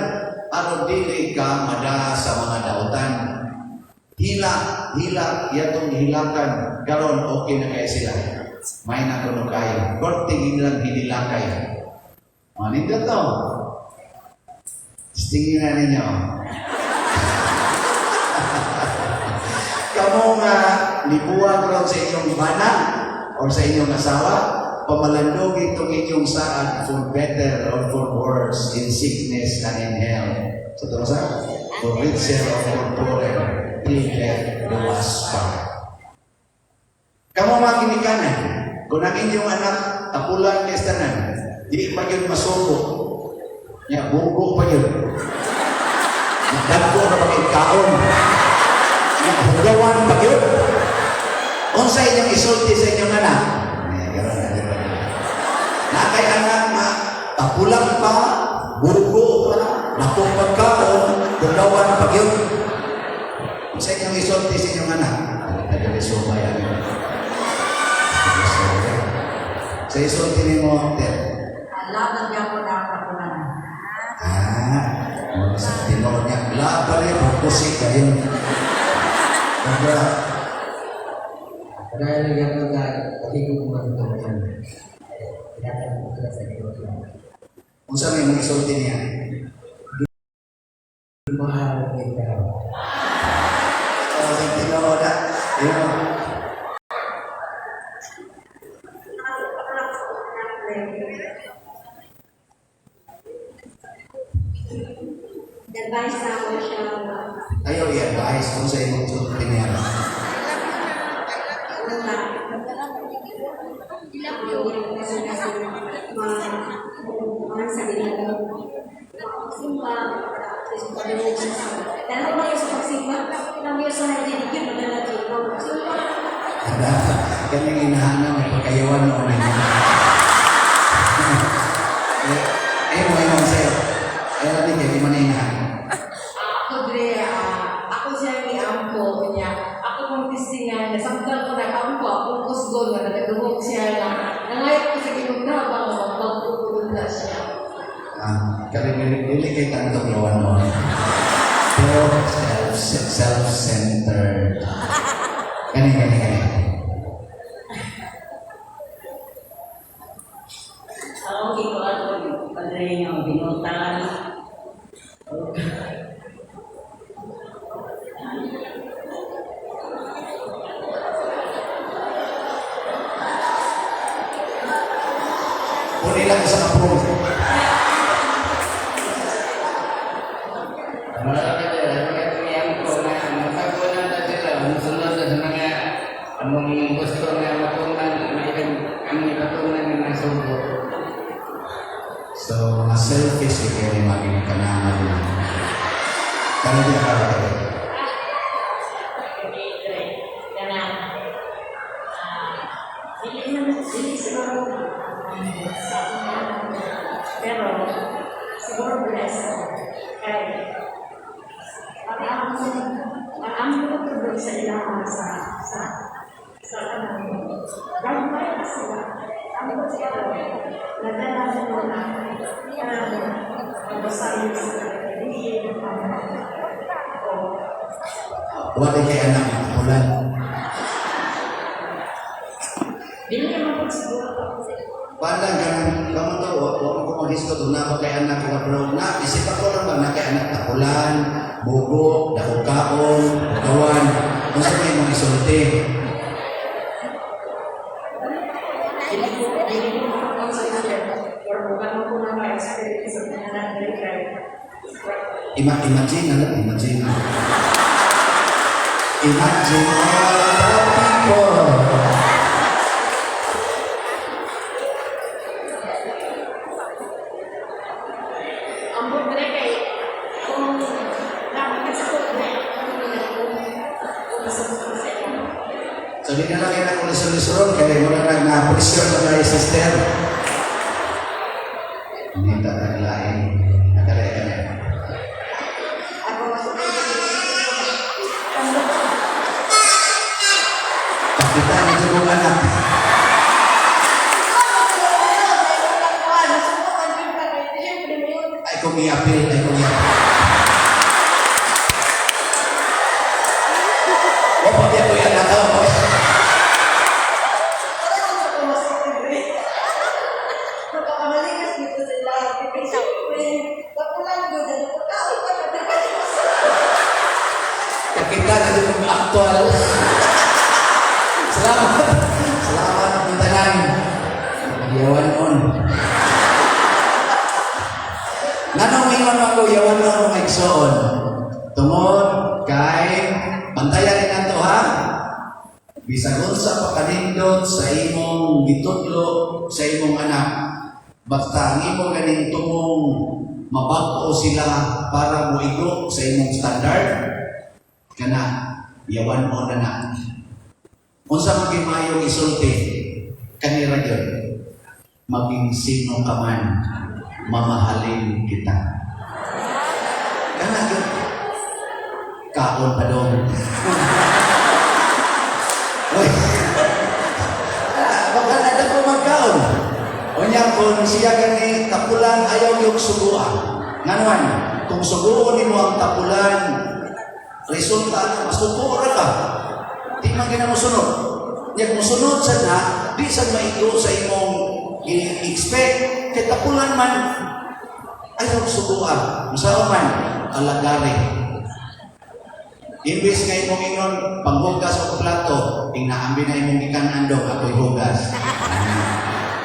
aron dili ka mada sa mga dautan. Hila, hila, yatong hilakan, karon okay na kay sila. May na kuno kayo. Korte lang hinilakay. O, nindot to. Tingin na ninyo. Kamo nga nibuwag ron sa inyong bana or sa inyong asawa, pamalandog itong inyong saad for better or for worse, in sickness and in health. Sa so, sa? For richer or for poorer, till death do us part. Kamo mga ginikanan, kung ang inyong anak tapulan kay tanan, di pa yun masuko. Nya, bugo pa yun. Nagdagko na pag kaon. Nya, hugawan pa yun. Unsa inyong isulti sa inyong anak? Eh, gano'n na, gano'n. Na kay anak nga, tapulan pa, bugo pa, nakong pagkaon, hugawan pa yun. Unsa inyong isulti sa inyong anak? Nagalisubay ang Sa isulti nimo, Ter. Laban niya ko na ako na. Ah, sa tinuod niya, laban niya, pupusi kayo. Kaya, Dahil gano'n na pati ko kumatutunan. Tinatanong ko sila sa Ginoo. Unsa may mga isulti niya? Mahal kita. Oh, sa tinuod na. Yun. Mga sa Ginoo. Simba, sa Dahil mo sa pagsimba, namiyo sa hindi mo na simba. Kanyang inahanap may pagkayawan mo na niya. Eh, mo mo sa'yo. Eh, labi kayo, di mo na inahanap. Ako dre, ako siya ni Ampo niya. Ako mong testingan, nasabtan ko nag-ampo, akong kusgon nga nagaduhog siya na nangayop ko sa ginugtabang nga magpagpupulong na siya. Ah, kami dili kay tantong yawan mo. Pero self-centered. Kani, kani, kani. Ako, ko ako, padre nga binutan. Puni lang sa kapong. Among gusto nga matunan, ang ipatunan nga nasugo. So, mga selfish yung kaya ni maging kanangan lang. Kani di ka kani. Kanang, dili naman, dili siguro, sa una, pero siguro blessed ako. Kaya, ang among tubog sa ilaha sa kanang, gamay na sila. Ang sila, nadala mo na, kanang, mabasahin sila, hindi, o, Wala kay anak ulan. dili naman po siguro. Pandang kanang kamo to, wa wa ko maghisgot una pa kay anak nga bro. Na isip ako lang ba na kay anak takulan, bugo, dako kaon, gawan. Unsa may mga isulti? Dili ko makakuha sa inyo. Or wala mo ko na ma-experience sa tanan diri kay Imagine na lang, imagine. Imagine all the people. Ang dre kay kung nakakasakot na ako nila kung masabot sa ila. So di na lang kay na lisod-lisod kay mo na na pressure na kay sister. Hindi ta taglain. Nakaray ka na. Pakita na dyan kong anak. Ay kung i-appeal, ay kung i-appeal. O, pati ako yung anak ko. Kakita na dyan kong actual. Salamat. Salamat ng tanan. Yawan on. Nanong ingon ako, yawan on mga igsoon. Tungod kay pantayan ni nato ha. Bisag unsa pa kanindot sa imong gitudlo sa imong anak. Basta ang imong ganing tumong mabag-o sila para moigo sa imong standard kana yawan mo na na. Unsa man kay maayong isulti kanira gyud. Maging sino ka man, mamahalin kita. Kana gyud. Kaon pa dong. Uy. Ah, baka na ko magkaon. Unya kung siya gani tapulan ayaw yung sugua. Nganuan, kung suguon nimo ang tapulan, resulta na masuko ra ka. Di man gina mosunod. Nya kung sunod sad na, di sad maigo sa imong i-expect kay tapulan man ayaw sugua. Unsa man alagari. Imbis nga imong ingon panghugas og plato, ingnaambi na imong gikan-an dong ako'y hugas.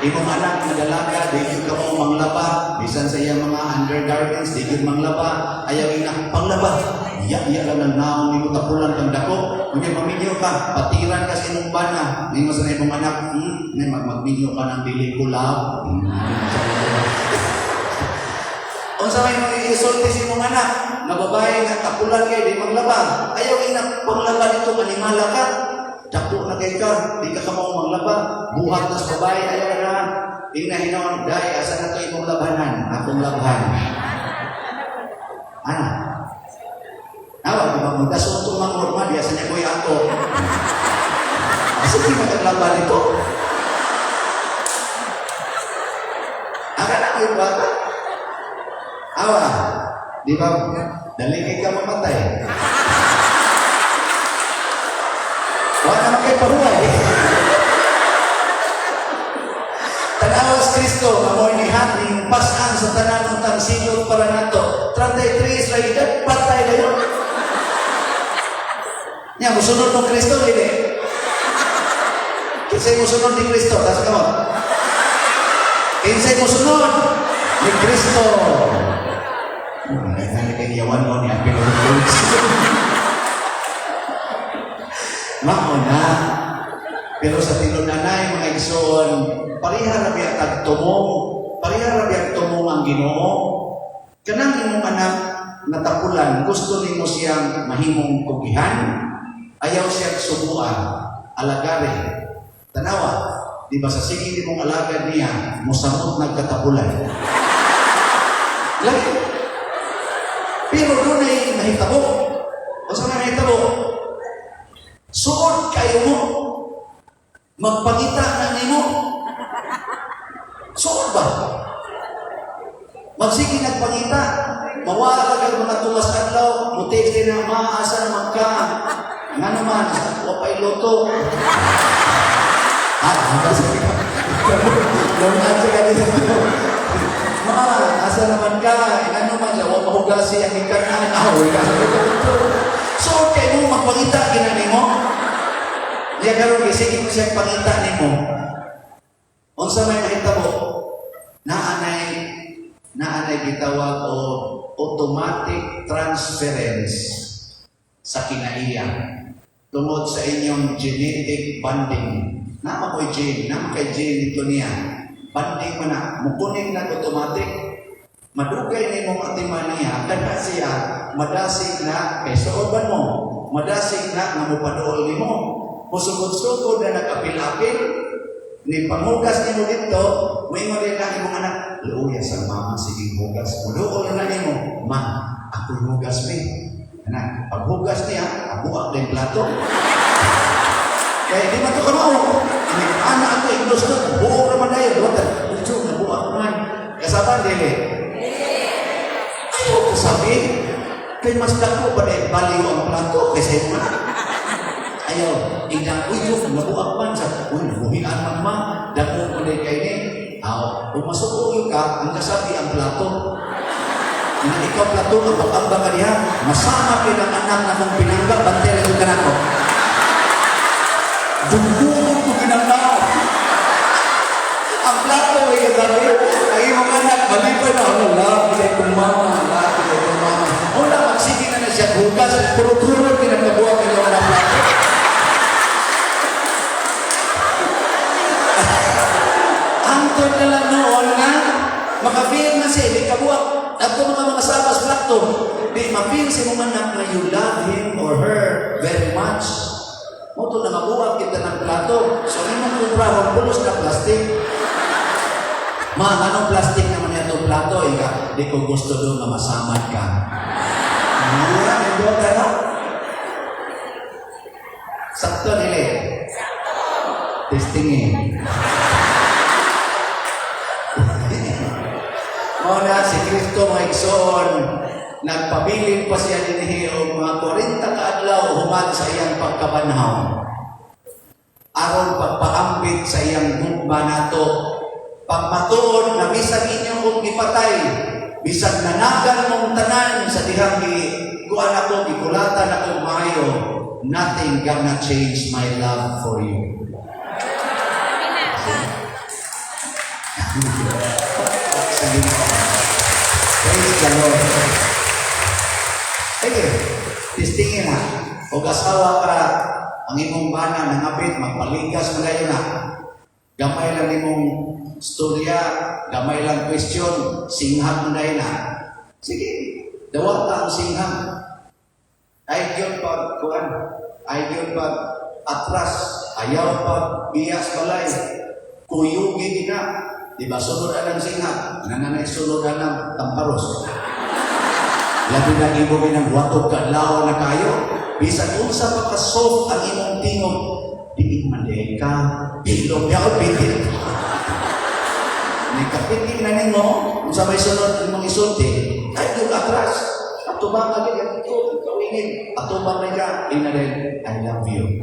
Imong anak nga dalaga, di gyud ka mo manglaba, bisan sa iyang mga undergarments, di gyud manglaba, ayaw ina panglaba. Iya-iya lang ng naong nimo, tapulan kang dako. Unya maminyo ka, patiran ka sa imong bana. Ningo sa imong anak, magminyo ka ng dili ko love. Unsa may mga isulti sa imong anak nga babae nga tapulan kay di maglaba? Ayaw ina paglaba dito, animala ka. Dako na kay ka, di ka kamao maglaba. Buhat na sa babae, ayaw na. Ina hinon, "Day, asa na to imong labhanan?" "Akong labhan." Ana. Awa, di ba? Magdason to mga orma, di asa niya ko'y ako. Asa di makaglaba nito? Aka na ko'y bata. Awa, di ba? Dali kay ka mamatay. Wala naman kay pahuway. Tanawas Kristo, amoy ni Hating, pasan sa tanan ng silot para nato. 33 ra edad, patay na yun. Nya, musunod mo Kristo, hindi. Kinsay musunod ni Kristo, tas ka mo. Kinsay musunod ni Kristo. Ay, kay yawan mo niya, pinulog. Mao na. Pero sa tinunanay, mga igsoon, pareha ra biya kag tumong, pareha ra biya tumong ang Ginoo. Kanang imong anak natapulan, gusto nimo siyang mahimong kugihan, ayaw siyang subuan, alagare. Tanawa, di ba sa sige nimong alagad niya, mosamot nagkatapulan. Lagi. Pero dunay nahitabo. O sa nahitabo? Suod kayo mo. Magpangita na nimo. Suod ba? Magsige nagpangita. Mawala ka mga tulas adlaw, mutext din na, "Maasa naman ka?" Nga naman, wa pa'y luto. Ah, kasi Lungan siya kanina. "Ma, asa naman ka?" Ano man siya, wa mahugasi ang ikanan. Ah, wala ka. So, kay mo magpangita gina nimo. Diya karon sige mo siya pangita nimo. Unsa may mahitabo? Naanay gitawag o automatic transference sa kinaiya tungod sa inyong genetic bonding. Nama ko'y gene, nama kay gene dito niya. Bonding man na, mukuning na automatic. Madugay ni mong atiman niya, kada siya, madasig na, kay suoban mo, madasig na nga mopaduol nimo. Musugod-sugod na nag-apil-apil, ni panghugas nimo dito, muingon din na imong anak, "Luya sa mama, sige hugas." Muduol na nimo, "Ma, ako'y hugas mi." Anak, paghugas niya, abuak din plato. Kaya di man to kamao. Ini anak ako ignos ko, buo naman na yun. Wala, medyo nabuak man. Kasaban, dili. Ayaw ko sabi. Kay mas dako pa na baliw ang plato kaysa imong anak. Ayaw, ingnan, "Uy, Diyos, nabuak man sa, uy, nabuhian man ma, dako mo na kay ni." Aw, kung masuko ka, ang kasabi ang plato. Nga ikaw plato, ambak-ambak ka diha, masama kay ng anak na kong pinangga, bantay lang ka nako. Dugdugon ko ginangga. Ang plato ay kasabi, ang imong anak, malipay na, "Ano, love, kay kong mama, love, kay kong mama." Una, magsige na na siya, hugas, puro-puro, pinagkabuhat ng mga plato. Antod na lang noon nga, maka-feel na siya, di kabuak. At mga sabas plato, di ma-feel si mong anak na you love him or her very much. Mo to nangabuak kita ng plato. So, imong kumprahon, pulos na plastic. "Ma, anong plastic naman itong plato?" Ika, "Di ko gusto doon nga masamad ka." Mura, hindi ka no? Sakto nila. Testing eh. Mao na si Kristo, mga igsoon, nagpabilin pa siya dinhi og mga 40 ka adlaw human sa iyang pagkabanhaw. Aron pagpaambit sa iyang gugma nato. Pagmatuod na bisan inyo kong gipatay, bisan nanagan mong tanan sa dihang gi kuan ako, gikulatan ako maayo, nothing gonna change my love for you. Sa Ginoo. Praise the Lord. Sige. Testingin na. Og asawa ka, ang imong bana nangabit, magpaligas mo na. Gamay lang imong storya, gamay lang question, singhag mo na. Sige, dawata ang singhag. Ay gyud pag kuan, ay gyud pag atras, ayaw pag biyas balay. Kuyugi gina. Di ba sunod anang singhag, nananay sunod anang tamparos. Labi na imo ginang watog kadlaw na kayo. Bisan unsa pa ka soft ang imong tingog, diin man diay ka, bilog ya o bitin. May kapiting na nimo, unsa may sunod imong isulti, ay yung atras. Atubang ka gid ito, kawingin. Atubang na ka, ina din, "I love you."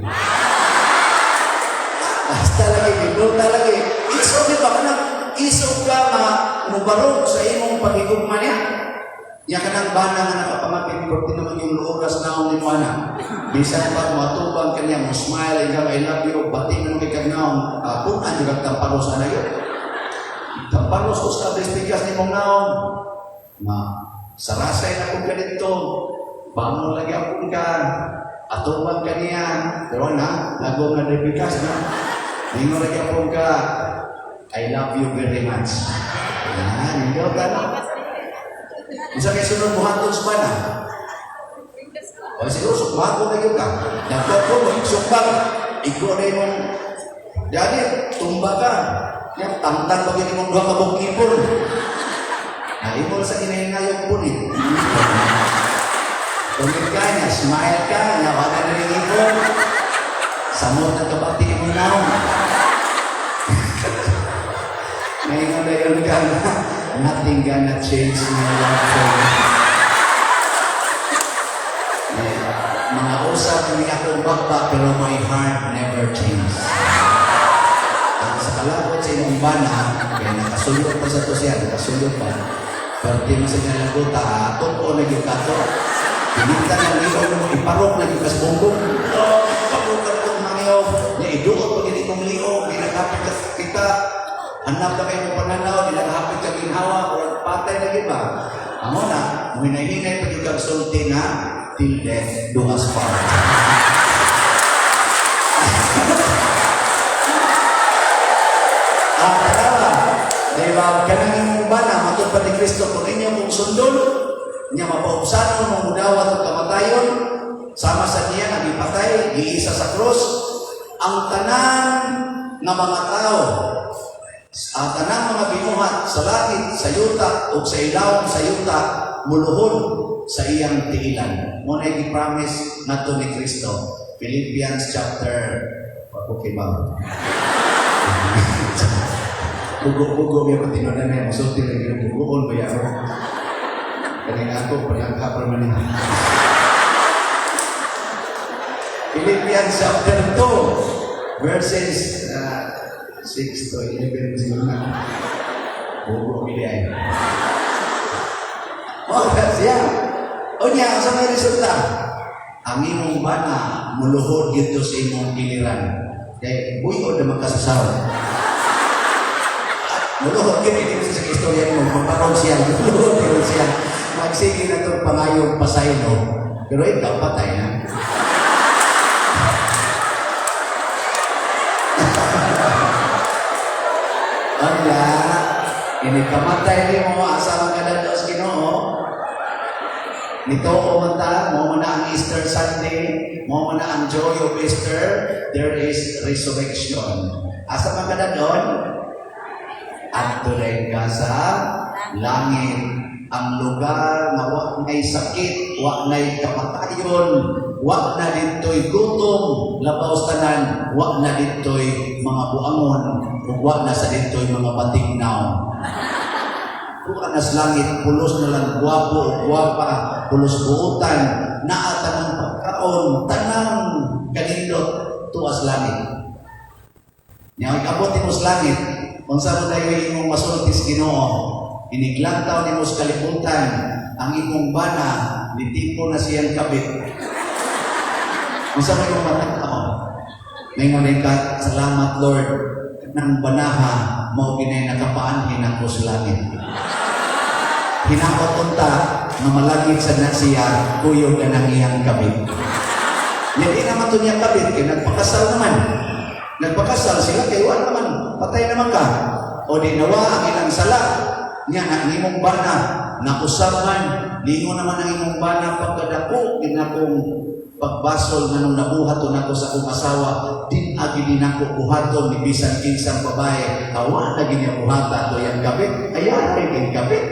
Basta lagi, bigol lagi. Isog di ba kanang isog ka nga mubarog sa imong paghigugma niya. Ya kanang bana nga nakapangapit perti naman yung oras naong ni ana. Bisan pa moatubang kaniya, mo smile ikaw, "I love you," bati na nung ikag naong, punan yung tamparos ana yun. Tamparos ko sa bigas ni mong naong. Ma, sarasay na kong ganito. Bangon lagi akong ka. Atubang kaniya. Pero na, lago nga bigas na. Ningon lagi akong ka. "I love you very much." Yan, hindi ka no? Unsa kay sunod buhaton sa bana? O siguro sukbagon na gyud ka. Dagko ko sukbag, igo na imong dali tumba ka. Yan tamtan pa gyud imong duha ka buok ngipon. Na imo sa kinahingayong punit. Tumit ka niya, smile ka, niya wala na rin ngipon. Samot na kabati imong naong. Ngayon na yun ka na, "Nothing gonna change my love for you." Eh, mga usap ni akong bakba, pero my heart never changes. Ang sa kalabot sa imong bana, kaya nakasulod pa sa to siya, nakasulod pa. Pero di man sa laguta, totoo na gyud kato. Pinita ng liog mo, iparok na gyud kas bumbong. Oh, iparok ka po mangyaw. Nya iduot pa gid imong liog, ginakapit ka kita. Hanap na kayo mo pananaw, ginakapit ka ginhawa, or patay na gid ba? Amo na, muhinay-hinay pa gyud kag sulti na, "Till death do us part." Ah, tanawa. Di ba, kanang imong bana, matod pa ni Kristo, kung inyo kong sundon, niya mapaubsanon mo mudawat og kamatayon, sama sa niya nga gipatay, giisa sa krus, ang tanan nga mga tao, ang tanang mga binuhat sa langit, sa yuta, o sa ilawom sa yuta, muluhod sa iyang tiilan. Mo na gi-promise nato ni Kristo. Philippians chapter, okay ba? Bugo-bugo biya ko tinunan na masulti lagi yung bugoon ba ako. Kaning ako, panagha pa man ni. Philippians chapter 2, verses 6 to 11 siguro na. Bugo gili ay. Oh, siya. O niya, sa may resulta, ang imong bana muluhod dito sa imong giliran. Kay buyo na magkasasaw. Muluhod gid ini sa istorya mo, magparong siya, muluhod gid siya. Magsige na itong pangayong pasaylo. Pero ikaw patay na. Anya, ini kamatay nimo asa man ka dadto sa Ginoo. Nito man ta, mo man na ang Easter Sunday, mo man na ang joy of Easter, there is resurrection. Asa man ka dadon? Adto ka sa langit. Ang lugar nga wa nay sakit, wa nay kamatayon, wa na dito'y gutom, labaw sa tanan, wa na dito'y mga buangon, ug wa na sa dito'y mga batignaw. Kuha na sa langit, pulos na lang gwapo o gwapa, pulos buutan, naa tanang pagkaon, tanang kanindot, tuas langit. Nya abot nimo sa langit, unsa mo dayon imong masulti sa Ginoo, iniglantaw nimo sa kalibutan, ang imong bana nitipo na siyang kabit. Unsa may imong matakaw? Ningon ka, "Salamat Lord, nang banaha mao ginay nakapaanhin ako sa langit." Hinaot unta nga malagit sa na siya kuyog na ng iyang kabit. Yan di naman to niya kabit kay nagpakasal naman. Nagpakasal sila kay wa naman, patay naman ka. O di nawa ang ilang sala. Nya na imong bana nausab man, ningon naman ang imong bana, "Pagkadako ginakong pagbasol nga nung nabuhat to nako sa akong asawa, din agi din ako buhaton ni bisan kinsang babae." Awa na ginya buhata to yang kabit, ayan ay gin kabit.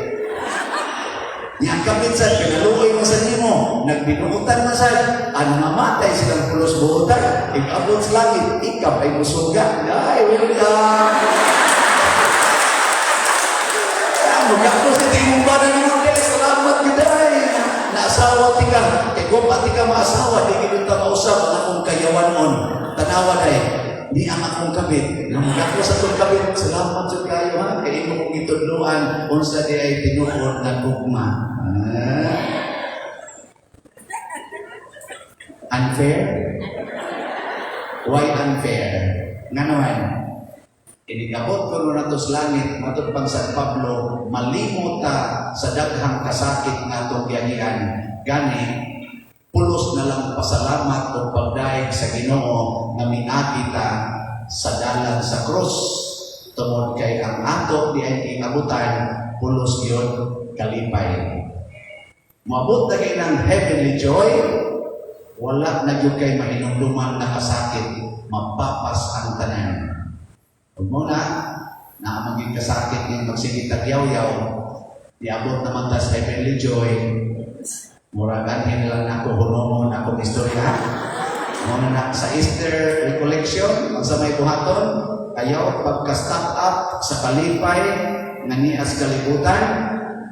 Yang kabit sa kinaluoy mo sa nimo, nagbinuutan man sa ang mamatay silang pulos buotan, ikabot sa langit, ikaw ay musuga. Ay, welcome. Magkakos sa tingong ba na nimo, "Dahil salamat gyud ay. Naasawa tika, kay kung pa tika maasawa, di gid ta mausap ang akong kayawanon." Tanawa day, ni ang akong kabit. Nga magkakos sa atong kabit, "Salamat jud kayo ha, kay imo kong gitudloan unsa di ay tinuod nga gugma." Ah. Unfair? Why unfair? Nga naman, inigabot ko na to sa langit, matod pang San Pablo, malimot ta sa daghang kasakit nga atong giagian. Gani, pulos na lang pasalamat o pagdaig sa Ginoo nga miagi ta sa dalan sa krus. Tungod kay ang ato di ay giabutan, pulos gyud kalipay. Moabot na kay ng heavenly joy, wala na gyud kay mahinumduman na kasakit, mapapas ang tanan. Ug mo na, naa maging kasakit ng magsigit tagyaw-yaw, niabot naman ta sa heavenly joy, murag anhin lang nako hunomon akong istorya. Mo na sa Easter recollection, ang sa may buhaton, ayaw pagka-stock up sa kalipay nga nias kalibutan,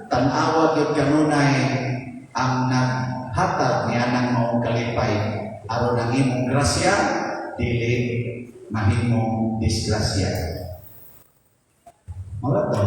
tan-awa gyud kanunay ang naghatag niya ng maong kalipay aron ang imong grasya dili mahimong disgrasya. Mao to.